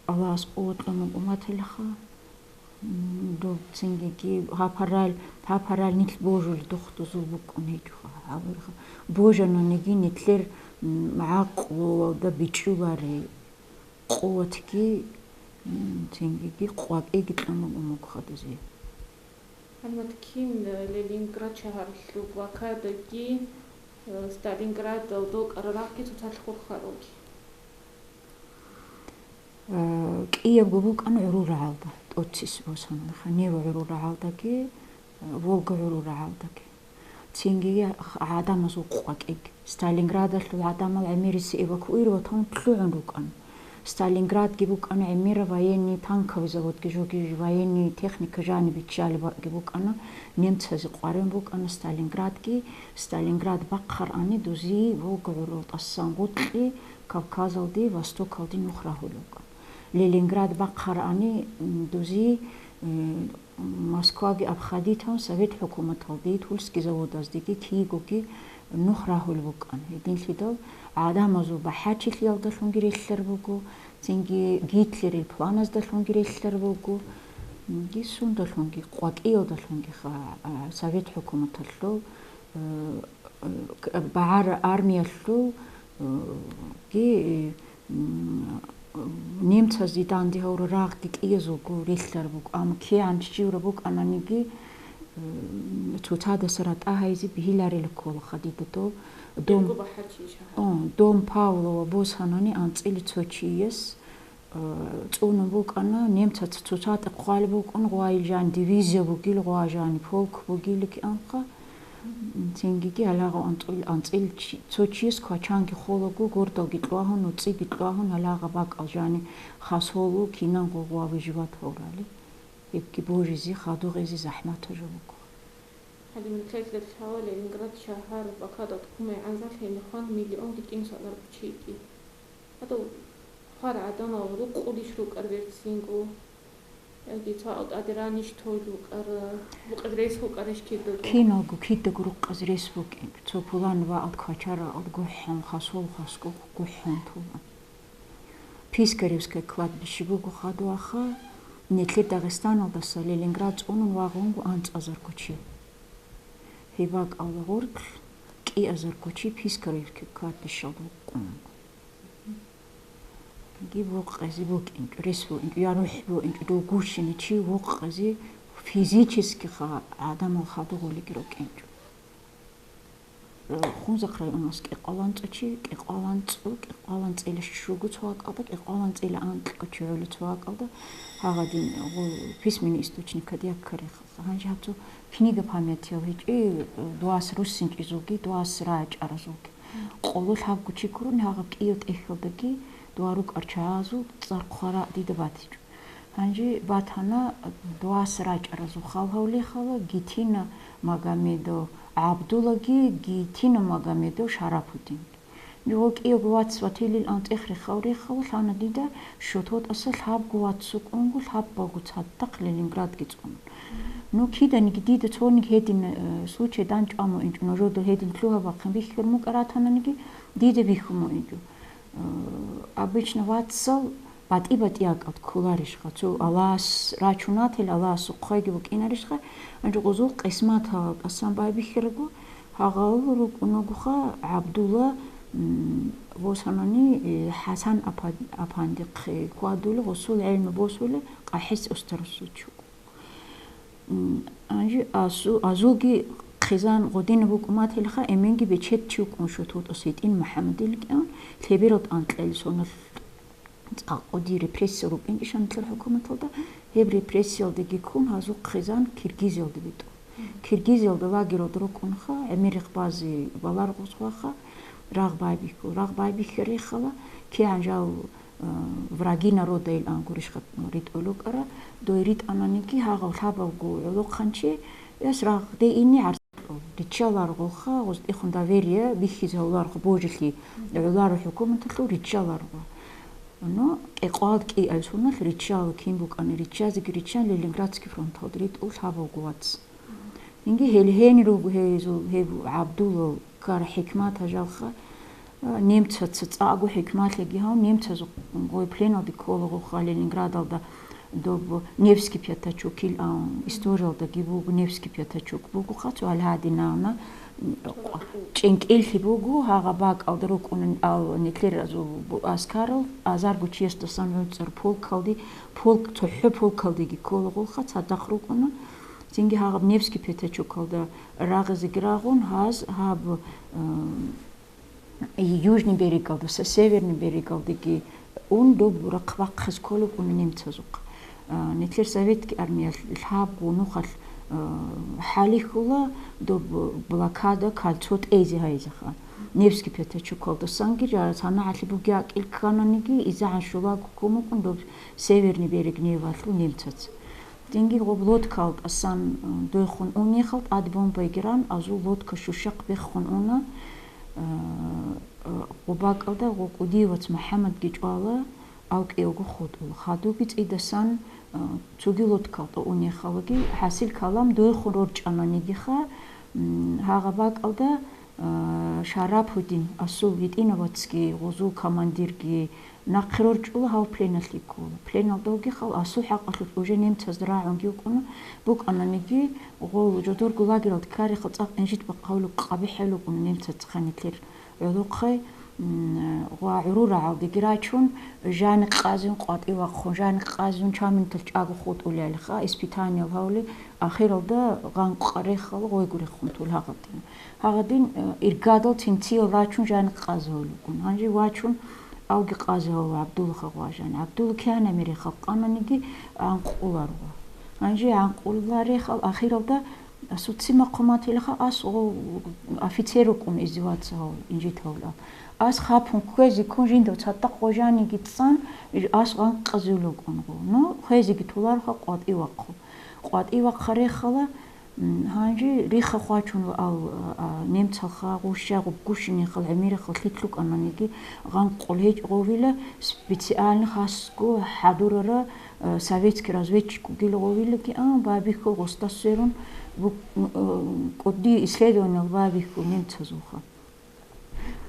Аллагьас къуват кьун умматилаха. М, доб цингиги гьаб гьарал, гьаб гьарал нилъ божулел духъ дузул букӀун гьечӀо гьабурха. Божананиги нилъер, м, гӀакълуялда бичӀчӀулари къуватги, м, цингиги къвакӀиги кьун умукха дузе. ХӀамад кин, э, Ленинград шагьаралъул блокадаги, э, Сталинградалда вукӀараб рагъги цоцалъ хурхаруги? Э, кӀиябго букӀана гӀурул рагӀалда, тӀоцис босана, Ханева гӀурул рагӀалдаги, э, Волга гӀурул рагӀалдаги. Цинги гӀадамазул къвакӀиг. Сталинградалъул гӀадамал гӀемерисе эвакуировать гьавун лъугӀун рукӀана. Сталинградги букӀана гӀемера военный танковый заводги, жоги военный техника жаниб биччалебги букӀана, немцази къваригӀун букӀана Сталинградги. Сталинград бахъарани дузи Волга гӀурул тӀасан гъутӀи Кавказалде, Востокалде нух рагьулев вукӀана. Ленинград бахъарани, м, дузи Э, Москваги обходитун, Совет хӀукуматалде, Тульский заводаздеги кигоги нух рагьулеб букӀана. Гьединлъидал гӀадамазул бахӀарчилъиялдалъунги релълъар буго, цинги Гитлерил планаздалъунги релълъар буго, цинги сундалъунги, къвакӀиялдалъунги ха-, а, Совет хӀукуматалъул, э, э, к-, багӀар армиялъул, э, ги, м, немцазе данде гьавураб рагъги кӀиязулго релълъар буго, амма кигӀан чӀужура букӀананиги, м, цоцадаса ратӀа гьайзе бихьиларила ккола хадида дов. Дом, Иргу бахӀарчи шагьар. О, Дом Павлова босанани анцӀила цо чияс, э, цӀунун букӀана, немцаца цоцазда хъвалеб букӀун, гъвайил жан дивизия бугил, гъва жани полк бугил кианха. Цингиги гьалагъа анцӀил-, анцӀил чи-, цо чияс квачанги холаго, гордалги кьвагьун, уцӀиги кьвагьун, гьалагъа бакӀал жани хасолу кинан гъугъва выживать гьаврали. Гьебги божизе, хадугъизе захӀматаб жо буго. Гьале мехалъ лъала Ленинград шагьар блокада тӀубайгӀан залъ гьенихъан миллионги тӀинсанарго чиги. Гьадав хвар гӀадамал рукъулищ рукӀар берцинго. Яги цо тӀаде ранищ той рукӀара, рукъаз рес букӀарищ кидаго? Киналго кидаго рукъаз рес букӀин. Цо пулан ва ад квачара ад гухӀун, хасул хасго гухӀун пулан. Пискаревское кладбище буго хадуаха, нилъер Дагъистаналдаса Ленинград цӀунун вагъунго анцӀазарго чи. Гьеб бакӀалда гъоркь кӀиазарго чи Пискаревское кладбищалда вукъун. Ги вукъизе букӀинчӀо, рес букӀинчӀо, я рухӀ букӀинчӀо, дов гущине чи вукъизе физически ха-, гӀадамал хадугъулиги рукӀинчӀо. Хунзахъ районалъ кӀикъвалан цӀу чи, кӀикъвалан цӀу, кӀикъвалан цӀила щуго цо вакӀалда, кӀикъвалан цӀила анкьго чи гӀоло цо вакӀалда, гьагъадин гъо-, письменный источникалда яккарихъ. Гьанже гьаб цо книга памятиял гьечӀи, дуас руссинчӀизулги, дуас рачӀаразулги. Къоло лъабго чи гурони гьагъаб кӀиял тӀехьалдаги дуа рукӀар чагӀазул цӀар хъвара дида батичӀо. Гьанже батана дуас рачӀаразул хал гьавлихъала Гитина Магомедов ГӀабдулаги Гитина Магомедов Шарапудинги. Жо кӀиявго вац ватилил антӀех рехал-рехал лъана дида, ШотӀотӀаса лъабго вац вукӀунго, лъабабго цадахъ Ленинградги цӀун. Ну, киданиги дида цониги гьедин, э, случай данчӀван муинчӀо, нужеда гьедин лъугьа-бахъин бихьун мукӀа ратананиги, дида бихьун муинчӀо. Э, обычно вацал батӀи-батӀиякалда кколарищха, цо Аллагьас рачунател, Аллагьасухъеги букӀинарищха, гьанже гъозул къисматалда тӀасан байбихьарабго, гьагъал рукӀунагуха ГӀабдулла, м, босанани, э, ХӀасан апа-, апандихъе кквадули, гъосул гӀелму босули, къахӀис устарасул чукӀу. М, гьанже асу-, азулги хъизан гъодинаб букӀун батилха, эменги бечед чи вукӀун ШотӀотӀас ГьитӀин МухӀаммадил кӀиан, лъеберал тӀанкьел соналъ цӀакъ кӀуди репрессия рукӀинчӀищ анкьар хӀукуматалда, гьеб репрессиялдаги ккун гьазул хъизан Киргизиялда битӀун. Киргизиялда лагералда рукӀунха, гӀемерихъ базе баларгъус ваха, рагъ байбихьу, рагъ байбихьарихъала, кигӀан жал, э, враги народа илан гурищха ритӀулукӀара, дой ритӀананиги гьагъав лъабавго гӀолохъанчи, эс рагъде ини гӀарцӀулъул риччаларгъулха, гъоздихъун доверие бихьизе гьавуларгъу божилъи гӀоларо хӀукуматалъул риччаларгъу. Ну, кӀикъвалда кӀиаб соналъ риччала кин букӀани, риччазеги риччан Ленинградский фронталда ритӀул лъабавго вац. Инги гьел гьенир руго гьезул, гьеб ГӀабдулал ккара хӀикмат гьажалха, а, немцаца цӀакъго хӀикмалъиги гьав, немцазухъ гъой пленалде кколагъулха Ленинградалда доб Невский пятачок ил, а, историялдаги буго, Невский пятачок бугоха, цо гьалгьадинана, м, чӀинкӀиллъи буго, гьагъа бакӀалда рукӀунан ал нилъер азул бу-, аскарал, азарго чиясдасан гӀуцӀар полкалде, полк, цохӀо полкалдеги кколагъулха, цадахъ рукӀуна. Цинги гьагъаб Невский пятачокалда рагъизеги рагъун, гьаз гьаб, э, Южный берегалдаса Северный берегалдеги ун, доб рахъ бахъизе кколеб буго немцазухъ. Э, нилъер Советский армиялъ лъабго нухалъ, э, хӀалихьула доб блокада, кольцо тӀезе гьайзеха. Невский пятачокалдасанги жа-, санагӀалъи буги акӀил ккананиги, изегӀан щулаго ккун букӀун доб Северный берег нивалъул немцаца. Цинги гъоб лодкал тӀасан, м, дойхун унехал тӀад бомба йигиран, азул лодка щущахъ бехун уна. Э, э, гъоб бакӀалда гъо кӀудияв вац МухӀаммадги чӀвала, алкӀиявго хутӀула. Хадуги цӀидасан, А, цоги лодкалда унехалаги, хӀасил калам дойхун рорчӀананигиха, м, гьагъа бакӀалда, а, Шарапудин асул гьитӀинабацги гъозул командирги нахъе рорчӀула, гьав пленалъе ккола. Пленалда вугехал асул хӀакъалъулъ уже немцаз рагӀунги вукӀуна, букӀананиги гъол жодорго лагералда ккарехал цӀакъ инжит бахъ гьавлу къабихӀел вукӀуна немцацха нилъер гӀолохъай, м, ва гӀуру рагӀалдеги рачун, жани къазун къватӀивахъун, жани къазун чаминтал чӀаго хутӀулелха, испытаниел гьавли, ахиралда гъанкъ рехал гъойго рехун тул гьагъадин. Гьагъадин, э, иргадал цинциял рачун жани къазавулгун. Гьанже вачун авги къазавав ГӀабдуллаха гъважан. ГӀабдулла кигӀанами рехал къананиги анкъуларуга. Гьанже анкъуларехал ахиралда Асуци махъуматилха ас гъо-, офицер вукӀун издеваться гьав, инжит гьавла. Ас хапун хвезеккун жинда цадахъ гъожаниги цӀан, ас гъанкъазул вукӀун гъо. Ну, хвезеги толарха къватӀивахъу. КъватӀивахъа рехала, м, гьанже риха хвачун ва ал, а, немцалха, гъуща, гъубгушинехал, гӀемерихал лъитлъукӀананиги гъанкъул гьечӀ гъовила, специально хасго хӀадурара, э, советский разведчик вугила гъовилаги, а, бабихьул гъосда сверун, бу-, м, э, кӀуди исследованиял бабихьул немцазулха.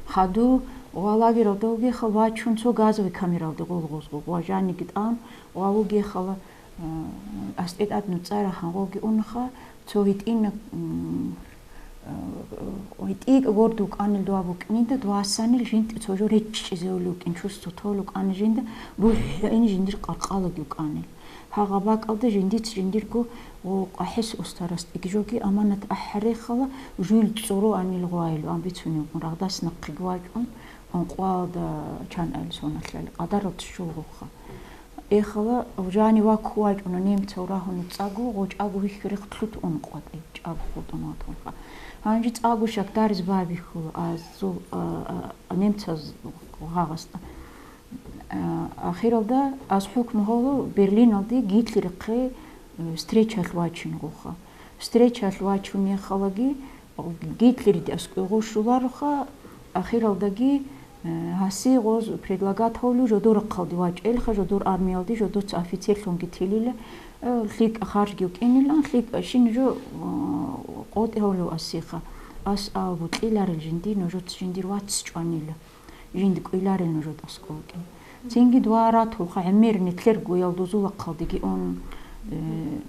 Хаду ва лагералда вугехал вачун цо газовый камералде гъол гъозго, ва жаниги тӀан, ва вугехала, э, астӀетӀад нуцӀара ханголги унха, цо гьитӀина, м, э, гьитӀикӀ гордул кӀанил дова букӀнида, дова санил жинтӀи цо жо речӀчӀизевулев кӀин чувство толев кӀани жинда, бухӀин жиндир къаркъалаги кӀанил. Гьагъа бакӀалда жиндица жиндирго къахӀес устарас тӀигижоги аманат ахӀарехала, жуйл цӀуруанил гъвайилу амбицунев рагъдас нахъеги вачӀун, ункъвалда чан али соналъали къадаралда щулгъуха. Эхала, жани вакку вачӀуна немцав рагьуна цӀаго, гъо чӀаго вихьирех лъут ункъватӀи, чӀаго хутӀун ватунха. Гьанже цӀаго шакдарз бабихьула азул, а, а, немцаз гьагъасда. А, ахиралда аз хӀукму гьоло Берлиналде Гитлерихъе, э, встречалъ вачин гъуха. Встречалъ вачун яхалаги, Гитлерде аскӀой гъущуларуха, ахиралдаги, э, гьаси гъоз предлагат гьавлу жодор рахъалде вачӀелха, жодор армиялде жодоца офицерлъунги телила, э, лъикӀа харжги вукӀинилан, лъикӀа шин жо, э, къотӀи гьавлу асиха. Ас абу кьиларел жинди, нужоца жиндир вац чӀванила. Жинда кӀвеларел нуж тӀасго вукӀин. Цинги дуа ратулха гӀемер нитлъерго ялдузулахъалдеги ун, э,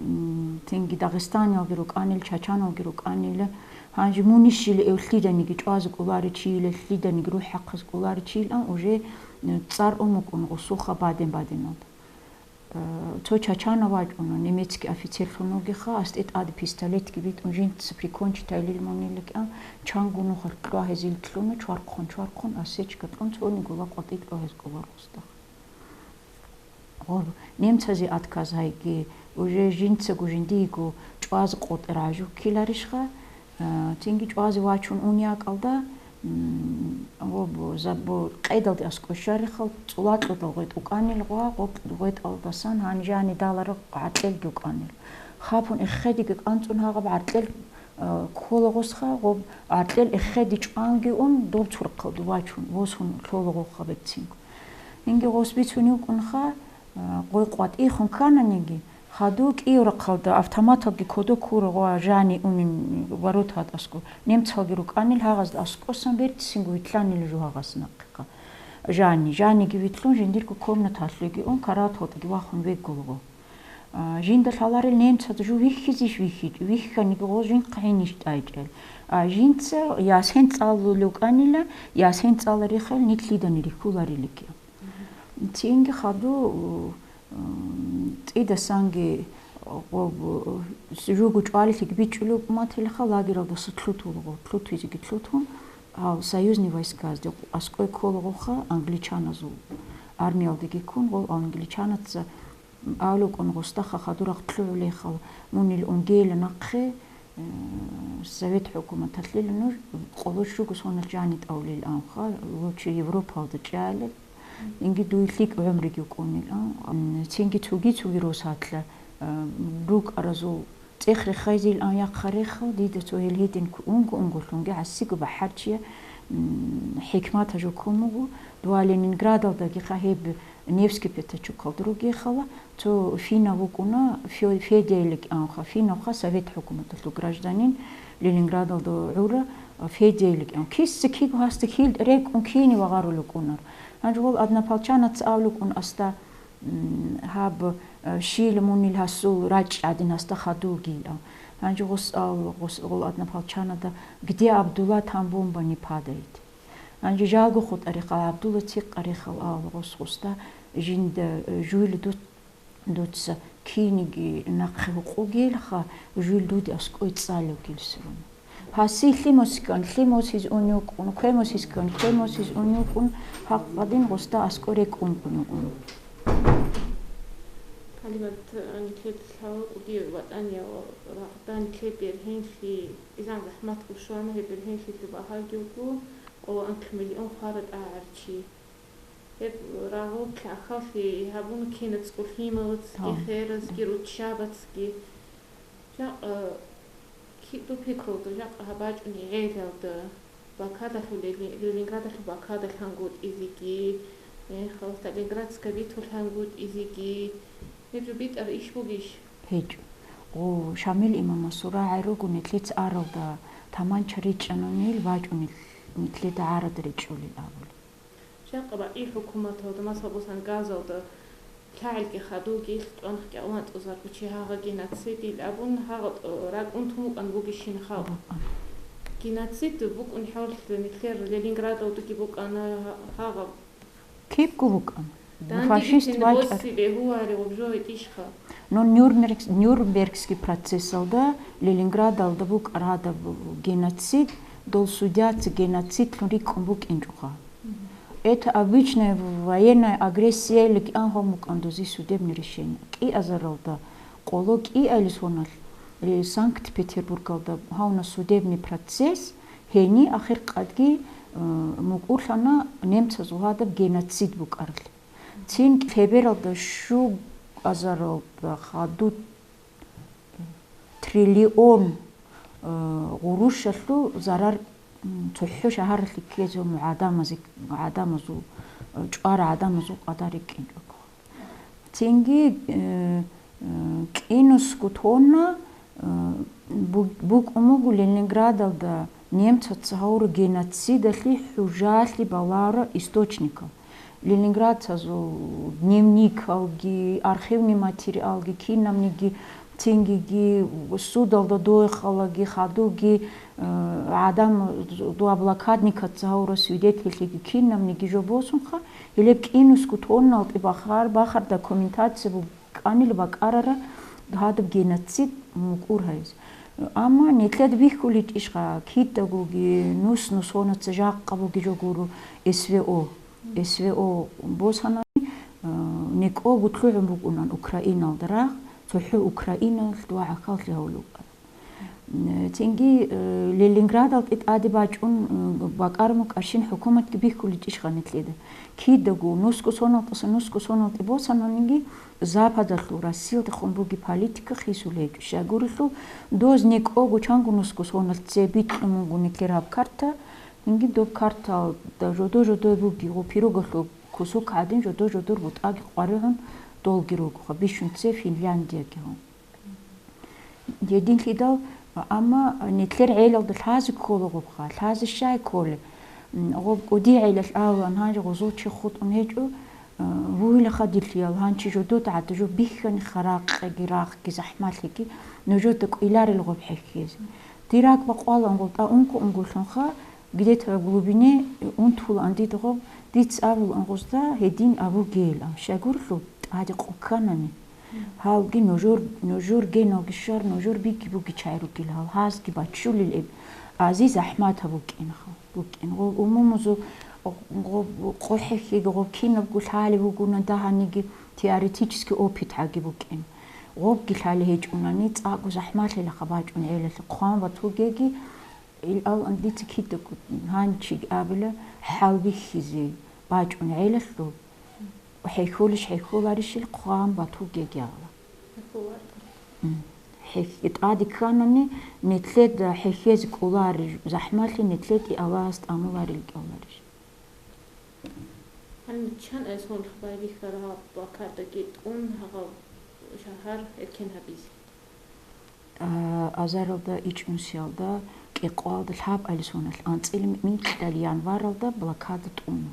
м, цинги Дагъистаниялги рукӀанил, чачаналги рукӀанила. Гьанже мунищила эв лъиданиги чӀвазе кӀоларичийила, лъиданиги рухӀахъаз кӀоларичийилан уже, э, цӀар ун вукӀун гъусуха баден-баденалда. Э, цо чачана вачӀуна, немецкий офицерлъун вугеха, астӀи тӀаде пистолетги битӀун, жинца прикончить гьайилил муниликӀан, чанго нухалъ кьва гьезил кьуна, чвархъун-чвархъун, осечка кьун, цони гула къватӀи кьва гьез кӀоларгъусда. Гъоб немцазе отказ гьайги, уже жинцаго жиндиего чӀвазе къотӀи рагӀажу ккеларищха? А, цинги чӀвазе вачун ун якӀалда, м, гъоб забу къедалде аскӀой щварихъал, цӀулакьудал гъветӀ вукӀанил гъва, гъоб гъветӀалдасан гьанже гьанидалараг гӀаркьелги вукӀанил. Хапун эххедиги кӀанцӀун гьагъаб гӀаркьел, а, ккола гъосха, гъоб гӀаркьел эххеди чӀванги ун, доб цурахъалде вачун, восун лъола гъовха берцинго. Инги гъос бицунев вукӀунха, а, гъой къватӀихун ккананиги, Хаду кӀияврахъалда автоматалги кодо ккура гъва жани унин воротаат аскӀо. Немцалги рукӀанил гьагъазда аскӀосан берцинго витлъанил жо гьагъас нахъеха. Жани, жаниги витлъун жиндирго комнаталъеги ун, карат гъотӀги вахун веггулгъо. А, жинда лъаларел немцаз жо вихьизищ вихьич-, вихьаниги гъо жинхъ гьинищ тӀайчӀел. А, жинца ясен цӀалулев кӀанила, ясен цӀаларихъал нитлъидани рихьуларилиги. Цинги хаду, м, цӀидасанги гъоб-, жугу чӀвалилъиги бичӀчӀулев матилха, лагералдаса лъутулгъо, лъутизеги лъутун, гьав союзный войсказде аскӀой кколагъуха англичаназул армиялдеги ккун, гъол англичанаца авлукӀун гъустаха хадурахъ лъугӀулехал, мунил унгейила нахъе, Э, Совет хӀукуматалъила нуж къоло щуго соналъ жани тӀавлил анха, лучи Европалда чӀалел, инги дуй лъикӀ гӀумруги вукӀунил ан. М, цинги цуги-цуги росатла, э, рукӀаразул цӀех рехайзил ан яхъа рехал, дида цо гьел гьедин ку-, унго-унголъунги гӀасиго бахӀарчия, м, хӀикматаб жо ккун буго, дова Ленинградалдаги хъа гьеб Невский Пятачокалда ругехала, цо финнав вукӀуна, Фе-, Федя илан кӀанха, финнавха, совет хӀукуматалъул гражданин, Ленинградалда гӀура, Федя илан кӀан. Киса киго гьасда хьил рекӀун кине вагъарулев вукӀунар. Гьанже гъол однополчанаца абулев вукӀун асда, м, гьаб, э, щила мунил гьасул рачӀ гӀадин гьасда хадув гьав. Гьанже гъос ал-, гъос-, гъол однополчанада: «Где Абдулла, там бомба не падает». Гьанже жалго хутӀарехъал, Абдулла цикъарехъал ал гъос гъосда: «Жинда, э, жуйла ду-, дуца киниги нахъе гьукъугелха, жуйла дуде аскӀой цӀалев гилсурун». Гьасие лъимосиккан лъимосиз ун юкӀун, квемосискан квемосиз ун юкӀун, гьакъадин гъосда аскӀор рекӀун ун юкӀун. Гьалимат, нилъеда лъала кӀудияв ВатӀанияв рагъдан нилъер бергьенлъи, изан захӀматго щвана гьеб бергьенлъиялъул багьаги вуго, о, анкьмелион хвара тӀагӀарчи. Гьеб рагъулъ гӀахьаллъи гьабуна кинацӀго лъималацги, Гьав. херацги, руччабацги. Жакъа, ки-, доб пикрулда жакъа гьаб бачӀунеб гӀелалда, блокадалъул Лени-, Ленинградалъул блокада лъангутӀизеги, э, халатаб Ленинградская битва лъангутӀизеги, гьеб жо битӀараб иш бугищ? ГьечӀо. О, Шамил имамасул рагӀи руго, нилъеца аралда таманча ричӀчӀана нил бачӀунел, нилъеда гӀарада ричӀчӀулел абули. Жакъа бакӀи хӀукуматалда, масала, босани Газалда лъагӀелги хадуги, тӀванхъ кӀавантӀузарго чи гьагъа геноцидил абун, гьагъа тӀо-, ракӀун тун букӀан бугищин халкъ. БукӀана. Геноцид букӀун хӀаллъи нилъер Ленинградалдаги букӀана гьагъа. Кибго букӀана. Данде Фашист бицин вачӀар. Боси бегьулари гъубжо гьитӀищха? Но Нюрнберг-, Нюрнбергский процессалда Ленинградалда букӀараб гьадаб геноцид, дол судьяца геноцидлъун рикӀкӀун букӀинчӀоха. Мгм. Это обычная военная агрессия или кӀан гьаб мукӀан дозе судебное решение. КӀиазаралда, къоло кӀиайилсоналъ, э, Санкт-Петербургалда гьавна судебный процесс, гьени ахиркъадги, э, мукӀурлъана немцазул гьадаб геноцид букӀаралъе. Цин фебералда щуазаралда хадуб триллион, э, гъурущалъул зарар, м, цохӀо шагьаралъе ккезе гӀадамазе, гӀадамазул, э, чӀвара гӀадамазул къадар рикӀкӀинчӀого. Цинги, э, э, кӀинусго тонна, э, бу-, букӀун буго Ленинградалда немцаца гьавура геноцидалъе хӀужалъи балагьарал источникал. Ленинградцазул дневникалги, архивный материалги, кинабниги, цингиги судалда дойхалаги, хадуги, э, гӀадам, дова блокадникаца гьавура свидетельлъиги, кинабниги жо босунха, гьелеб кӀинусго тонналъе бахар, бахар документация бу-, кӀанил бакӀарара гьадаб геноцид мукӀур гьайз. Амма нилъеда бихьуличӀищха, кидагоги нус-нусонаца жакъа бугеб жо гуро СВО. СВО босанани, э, некӀого лъугӀун букӀунан Украиналда рагъ, цохӀо Украиналъ дова гӀахьаллъи гьавулев вукӀана. М, цинги, э, Ленинградалде тӀаде бачӀун, э, бакӀараб букӀарщин хӀукуматги бихьуличӀищха нилъеда? Кидаго нусго соналдаса нусго соналде босананиги, Западалъул Россиялдехун бугеб политика хисулеб гьечӀо. Щайгурелъул, доз некӀого чанго нусго соналъ цебе бикьун буго нилъер гьаб карта, цинги доб карталда жодой-жодой бугеб, пирогалъул кусок гӀадин жодой-жодор бутӀаги къваригӀун долги ругоха, бищун цебе Финляндияги гьун. Гьединлъидал, амма нилъер гӀелалда лъазе ккола гъобха, лъазе щай кколеб? М, гъоб кӀудиял гӀелалъ абулаан гьанже гъозул чи хутӀун гьечӀо, э, вугьилаха дилъиял гьанчи жодода гӀадаб жо бихьани, харакъиги, рахъги, захӀмалъиги нужеда кӀвеларел гъоб хӀехьезе. Дир ракӀ бакъвалаан гъоб тӀа ункъо-ункъолъунха, где-то в глубине унтулаан дида гъоб, дица абулаан гъозда гьедин абугейилан. Щайгурелъул тӀаде къо кканани, гьалги нужер, нужер геналги щвар, нужер биги буги чай ругел гьал, гьазги баччулел эб, ази захӀматаб букӀин гьал, букӀин. Гъоб умумузул, гъоб къо хӀехьеги, гъоб кинабго лъалеб бугуна дагьаниги, теоретический опыт гьаги букӀин. Гъобги лъалеб гьечӀунани, цӀакъго захӀмалъилаха бачӀун гӀелалъе хъван батугеги, ил ал дица кидаго гьанчи абила хӀалбихьизе бачӀун гӀелалъул, хӀехьолищ хӀехьоларищил хъван батугеги гьала. М. ХӀехье тӀаде кканани, нилъеда хӀехьезе кӀоларищ, захӀмалъи нилъеда Аллагьас тӀамуларел кӀоларищ. Гьанна чан айсонлъ байбихьара гьаб блокадаги тӀун гьагъав шагьар эркен гьабизе? А, азаралда ичӀнусиялда кӀикъоялда лъаб алисоналъ анцӀила микьал январалда блокада тӀуна.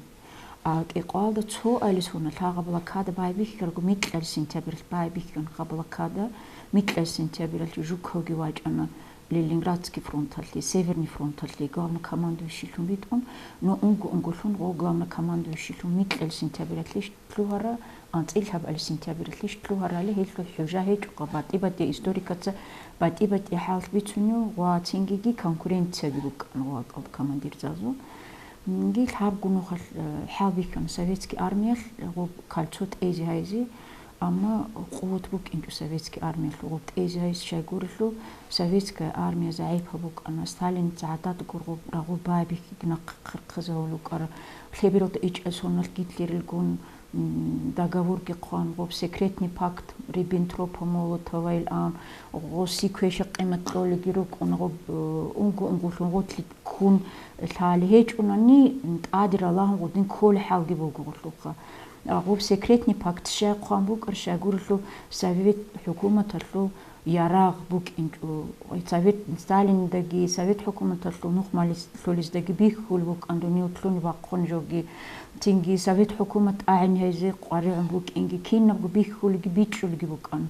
А, кӀикъоялда цо алисоналъ гьагъа блокада байбихьарго, микьал сентябрьалъ байбихьана гьаб блокада, микьал сентябрьалъ Жуковги вачӀана Ленинградский фронталъе, Северный фронталъе главнокомандующийлъун витӀун, но унго-унголъун гъо главнокомандующийлъун микьал сентябрьалъе лъугьара, анцӀила лъабали сентябрьалъе лъугьарали гьелъул хӀужа гьечӀо, батӀи-батӀи историкаца батӀи-батӀи хӀал бицунев ва цингиги конкуренцияги букӀана вакӀалда командирзазул. Нги лъабго нухалъ, э, хӀалбихьана советский армиялъ гъоб кольцо тӀезе гьайзе, амма къуват букӀинчӀо советский армиялъул гъоб тӀезе гьайзе, щайгурелъул советская армия загӀипаб букӀана, Сталин гӀадатгур гъоб рагъул байбихьиги нахъе хъирхъизавулукӀара, лъебералда ичӀасуналъ Гитлерилгун м, договорги хъван, гъоб секретный пакт Риббентропа-Молотовайилан, гъоси квеша-къимат кьолеги рукӀун, гъоб, э, унго-унголъун гъотлъи ккун лъали гьечӀунани, м, тӀаде ралагьун гъудин кколеб хӀалги буго гъулъухъа. А, гъоб секретный пакт щай хъван букӀар, щайгурелъул Совет хӀукуматалъул ярагъ букӀинчӀо. Совет, Сталиндаги, Совет хӀукуматалъул нухмалис-, лъулиздаги бихьулеб букӀан дуниял лъугьун-вахъун жоги. Цинги Совет хӀукумат тӀагӀин гьайзе къваригӀун букӀинги, кинабго бихьулеги бичӀчӀулеги букӀан.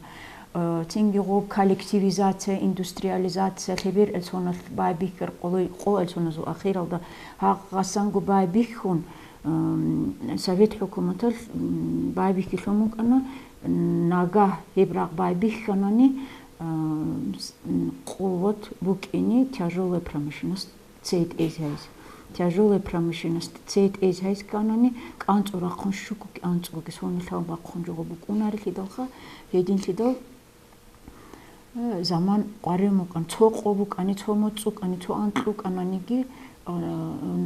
Э, цинги гъоб коллективизация, индустриализация, лъебералсоналъ байбихьар къоло-, къоялсоназул ахиралда гьагъасанго байбихьун, м, Совет хӀукуматалъ, м, байбихьилъун букӀана. Нагагь гьеб рагъ байбихьанани, а, с-, м, къуват букӀине тяжёлая промышленность цей тӀезайз. Тяжёлая промышленность цей тӀезайз кканани, кӀанцӀу рахъун щуго кӀанцӀуги соналъ бахъун жо букӀунарелъидалха, гьединлъидал, э, заман къваригӀун букӀан, цо къо букӀани, цо моцӀ букӀани, цо анкь букӀананиги, а,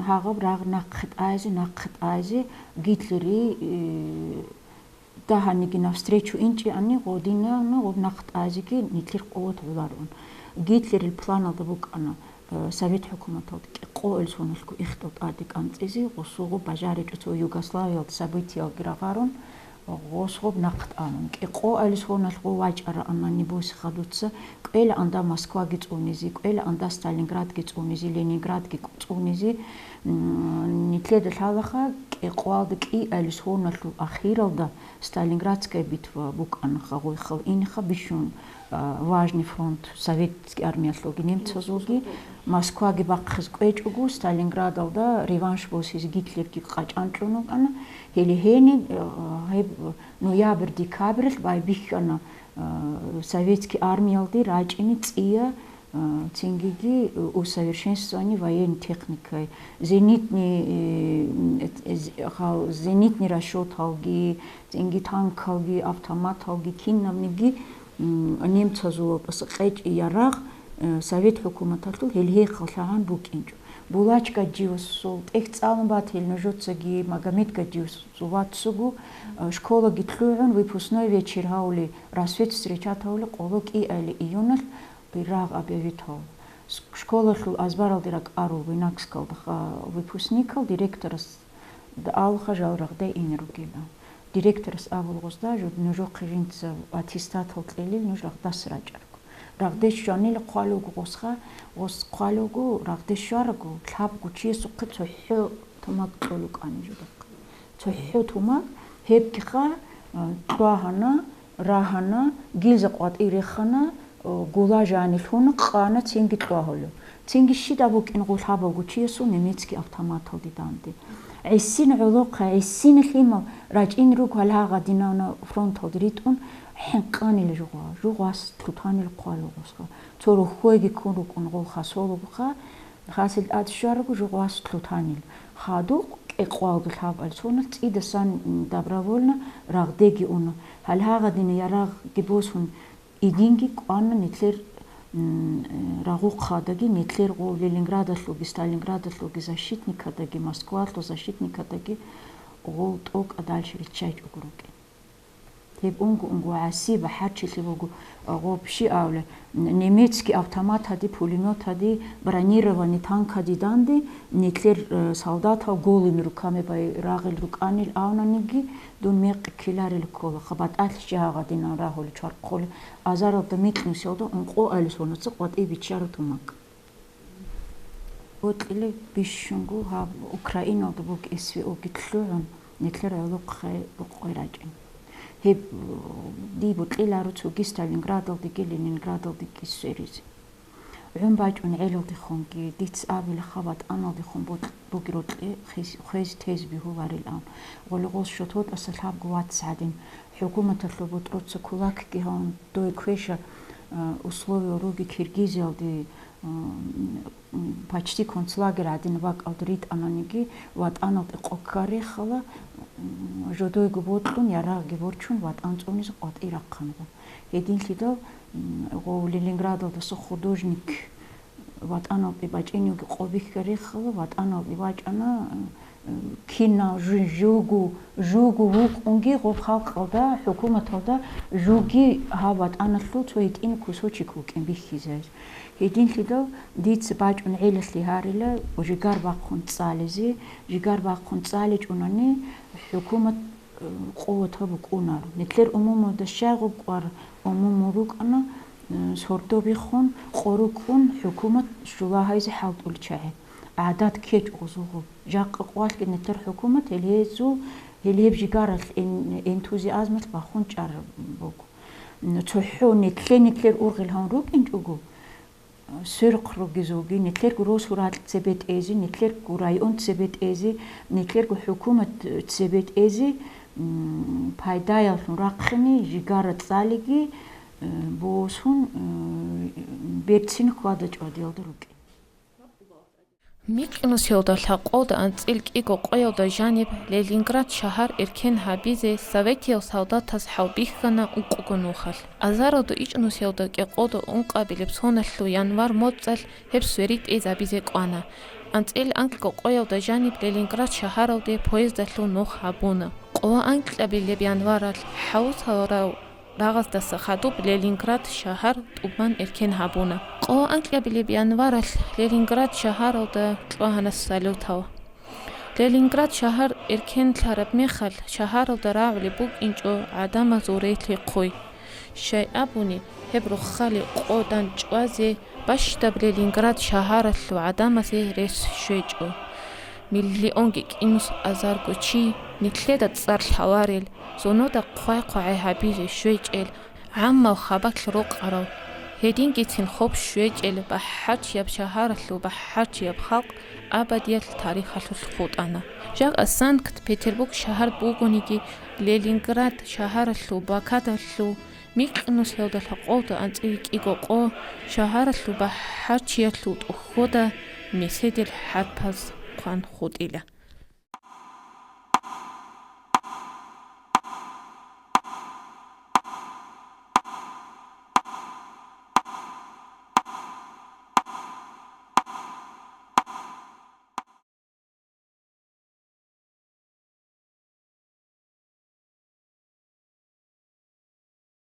гьагъаб рагъ нахъе тӀазе, нахъе тӀазе Гитлери, э, Дагьаниги навстречу инчӀеани, гъодинана гъоб нахъ тӀазеги нилъер къуват гӀоларун. Гитлерил планалда букӀана, э, Совет хӀукуматалда кӀикъоялсоналъго ихтил тӀаде кӀанцӀизе, гъосулго бажаричӀо цо Югославиялда событиялги рагъарун, гъос гъоб нахъ тӀамун. КӀикъоялсоналъго вачӀараанани босиха дуца, кӀвелаанда Москваги цӀунизе, кӀвелаанда Сталинградги цӀунизе, Ленинградги цӀунизе, м, нилъеда лъалаха кӀикъоялда кӀиялсоналъул ахиралда, Сталинградская битва букӀана гъагъуй хал иниха бищун, а, важный фронт советский армиялъулги немцазулги. Москваги бахъиз кӀвечӀого, Сталинградалда реванш босизе Гитлерги къачӀанчӀун вукӀана. Гьеле гьениб, а, гьеб ноябрь-декабрьалъ байбихьана, а, советский армиялде рачӀине цӀия, а, цингиги усовершенствование военной техникой, зенитный, э, э, з-, гьал-, зенитный расчёталги, цинги танкалги, автоматалги, кинабниги, м, немцазул тӀаса кьечӀи ярагъ, э, Совет хӀукуматалъул гьелгьехъал лъагӀан букӀинчӀо. Булач Гаджиевасул тӀехь цӀалун батил нужецаги Магомед Гаджиевасул вацасул, э, школаги лъугӀун, выпускной вечер гьавули, рассвет встречать гьавули, къоло кӀиайли июналъ, Ирагъ абе витал. С-, школалъул азбаралде ракӀарул Буйнакскалда ха-, выпускникал директорас д-, алха жал рагъде ине ругила. Директорас абул гъозда, жуд-, нужухъе жинца аттестатал кьелил, нуж рагъдас рачӀарго. Рагъде щванила хъвалуго гъосха, гъос хъвалуго, рагъде щварго, лъабго чиясухъе цохӀо тумак кьолукӀани жудахъ. ЦохӀо тумак, гьебкиха, а, кьвагьана, рагьана, гилза къватӀи рехана, а, гула жанилъуна, къана, цинги кьвагьула. Цинги щида букӀин гъул гьабавго чиясул немецкий автоматалде данде. ГӀисин гӀолохъа, гӀисин лъимал рачӀин руго гьалгьагъа динавна фронталде ритӀун, хӀинкъанила жугъа, жугъас лъутанила хъвалугъусха. Цо рухьойги ккун рукӀун гъул хасолугуха, Хасил тӀад щварагу жугъвас лъутанил. Хадуб кӀикъвалги лъабал соналъ цӀидасан добровольно рагъдеги уна. Гьалгьагъадина ярагъги босун, идинги кӀвана нилъер, м, рагъухъадаги, нилъер гъо Ленинградалъулги Сталинградалъулги защитникадаги, Москвалъул защитникадаги гъол тӀокӀа дальше риччайчӀого рукӀин. Гьеб унго-унго гӀаси бахӀарчилъи буго, а, гъоб щи абулеб, немецкий автоматади, пулеметади, бронированный танкади данде, нилъер, э, солдатал голыми руками бай-, рагъил рукӀанил авнаниги, дун мекъи ккеларел ккола, хабатӀалъ жагъадинан рагьулев чвархъулев, азаралда микьнусиялда ункъо алисонаца къватӀиб биччараб тумакъ. Бокьилеб бищунго гьаб Украиналда бугеб СВОги лъугӀун, нилъер гӀолохъе рукъой рачӀин. Гьеб, дие бокьиларо цоги Сталинградалдеги Ленинградалдеги сверизе. ГӀун бачӀун гӀелалдехунги, дица абилаха, ватӀаналдехун бокь-, бугеб рокьи хвез-, хвезе-тезе бегьуларилан. Гъолгъол шотӀодаса лъабго вац гӀадин, хӀукуматалъул ботӀроца кулакги гьавун, дой квеша, а, условия руги Киргизиялде, м, м, почти концлагерь гӀадин бакӀалда ритӀананиги, ватӀаналде къо ккарехала, м, жодойго бокьун, ярагъги борчун, ватӀан цӀунизе къватӀи рахъанила. Гьединлъидал, м, гъов Ленинградалдаса художник ватӀаналде бачӀиневги къо бихьарехала, ватӀаналде бачӀана, м, кинав жу-, жугу, жугу вукӀунги гъоб халкъалда, хӀукуматалда жуги гьаб ватӀаналъул цо гьитӀин кусочек вукӀин бихьизайищ. Гьединлъидал дица бачӀун гӀелалъе гьарила жигар бахъун цӀализе, жигар бахъун цӀаличӀунани хӀукумат, э, къуватаб букӀунаро. Нилъер умумуда щай гъуб кӀвар, умумул рукӀана, э, сордо биххун, къо рукӀун хӀукумат щулагьайзе хӀалтӀулел чагӀи. ГӀадат ккечӀо гъозул гъуб. Жакъа къвалъги нилъер хӀукумат гьел гьезул, гьел гьеб жигаралъ эн-, энтузиазмалъ бахун чӀараб буго. ЦохӀо нилъе-нилъер ургъел гьавун рукӀинчӀого, сверухъ ругезулги, нилъерго росу ракь цебетӀезе, нилъерго район цебетӀезе, нилъерго хӀукумат цебетӀезе, м, пайдаялъун рахъине жигара цӀалиги, э, босун, э, берцин хьвада-чӀвадиялда рукӀин. Микьнусиялда лъабкъоялда анцӀил кӀиго къоялда жаниб Ленинград шагьар эркен гьабизе советиял солдатаз хӀалбихьана ункъого нухалъ. Азаралда ичӀнусиялда кӀикъоялда ункъабилеб соналъул январ моцӀалъ гьеб сверитӀезабизе кӀвана. АнцӀил анкьго къоялда жаниб Ленинград шагьаралде поездалъул нух гьабуна. Къо анкьабилеб январалъ хӀавусалрав рагъаздаса хадуб Ленинград шагьар тӀубан эркен гьабуна. Къо анкьабилеб январалъ Ленинград шагьаралда чӀвагьана салютал. Ленинград шагьар эркенлъараб мехалъ, шагьаралда рагӀулеб букӀинчӀо гӀадамазул релълъи хъуй. Щай абуни, гьеб рохалил къо данчӀвазе бащдаб Ленинград шагьаралъул гӀадамазе рес щвечӀо. Миллионги кӀинус азарго чи, нилъеда цӀар лъаларел, зонуда хъвай-хъвагӀай гьабизе щвечӀел, гӀаммал хабалъ рокъарал, гьедингицин хоб щвечӀел бахӀарчияб шагьаралъул бахӀарчияб халкъ абадияб тарихалъулъ хутӀана. Жакъа Санкт-Петербург шагьар бугониги, Ленинград шагьаралъул блокадалъул микьнусиялда лъабкъоялда анцӀил кӀиго къо шагьаралъул бахӀарчиялъул тӀохьода меседил хӀарпаз хъван хутӀила.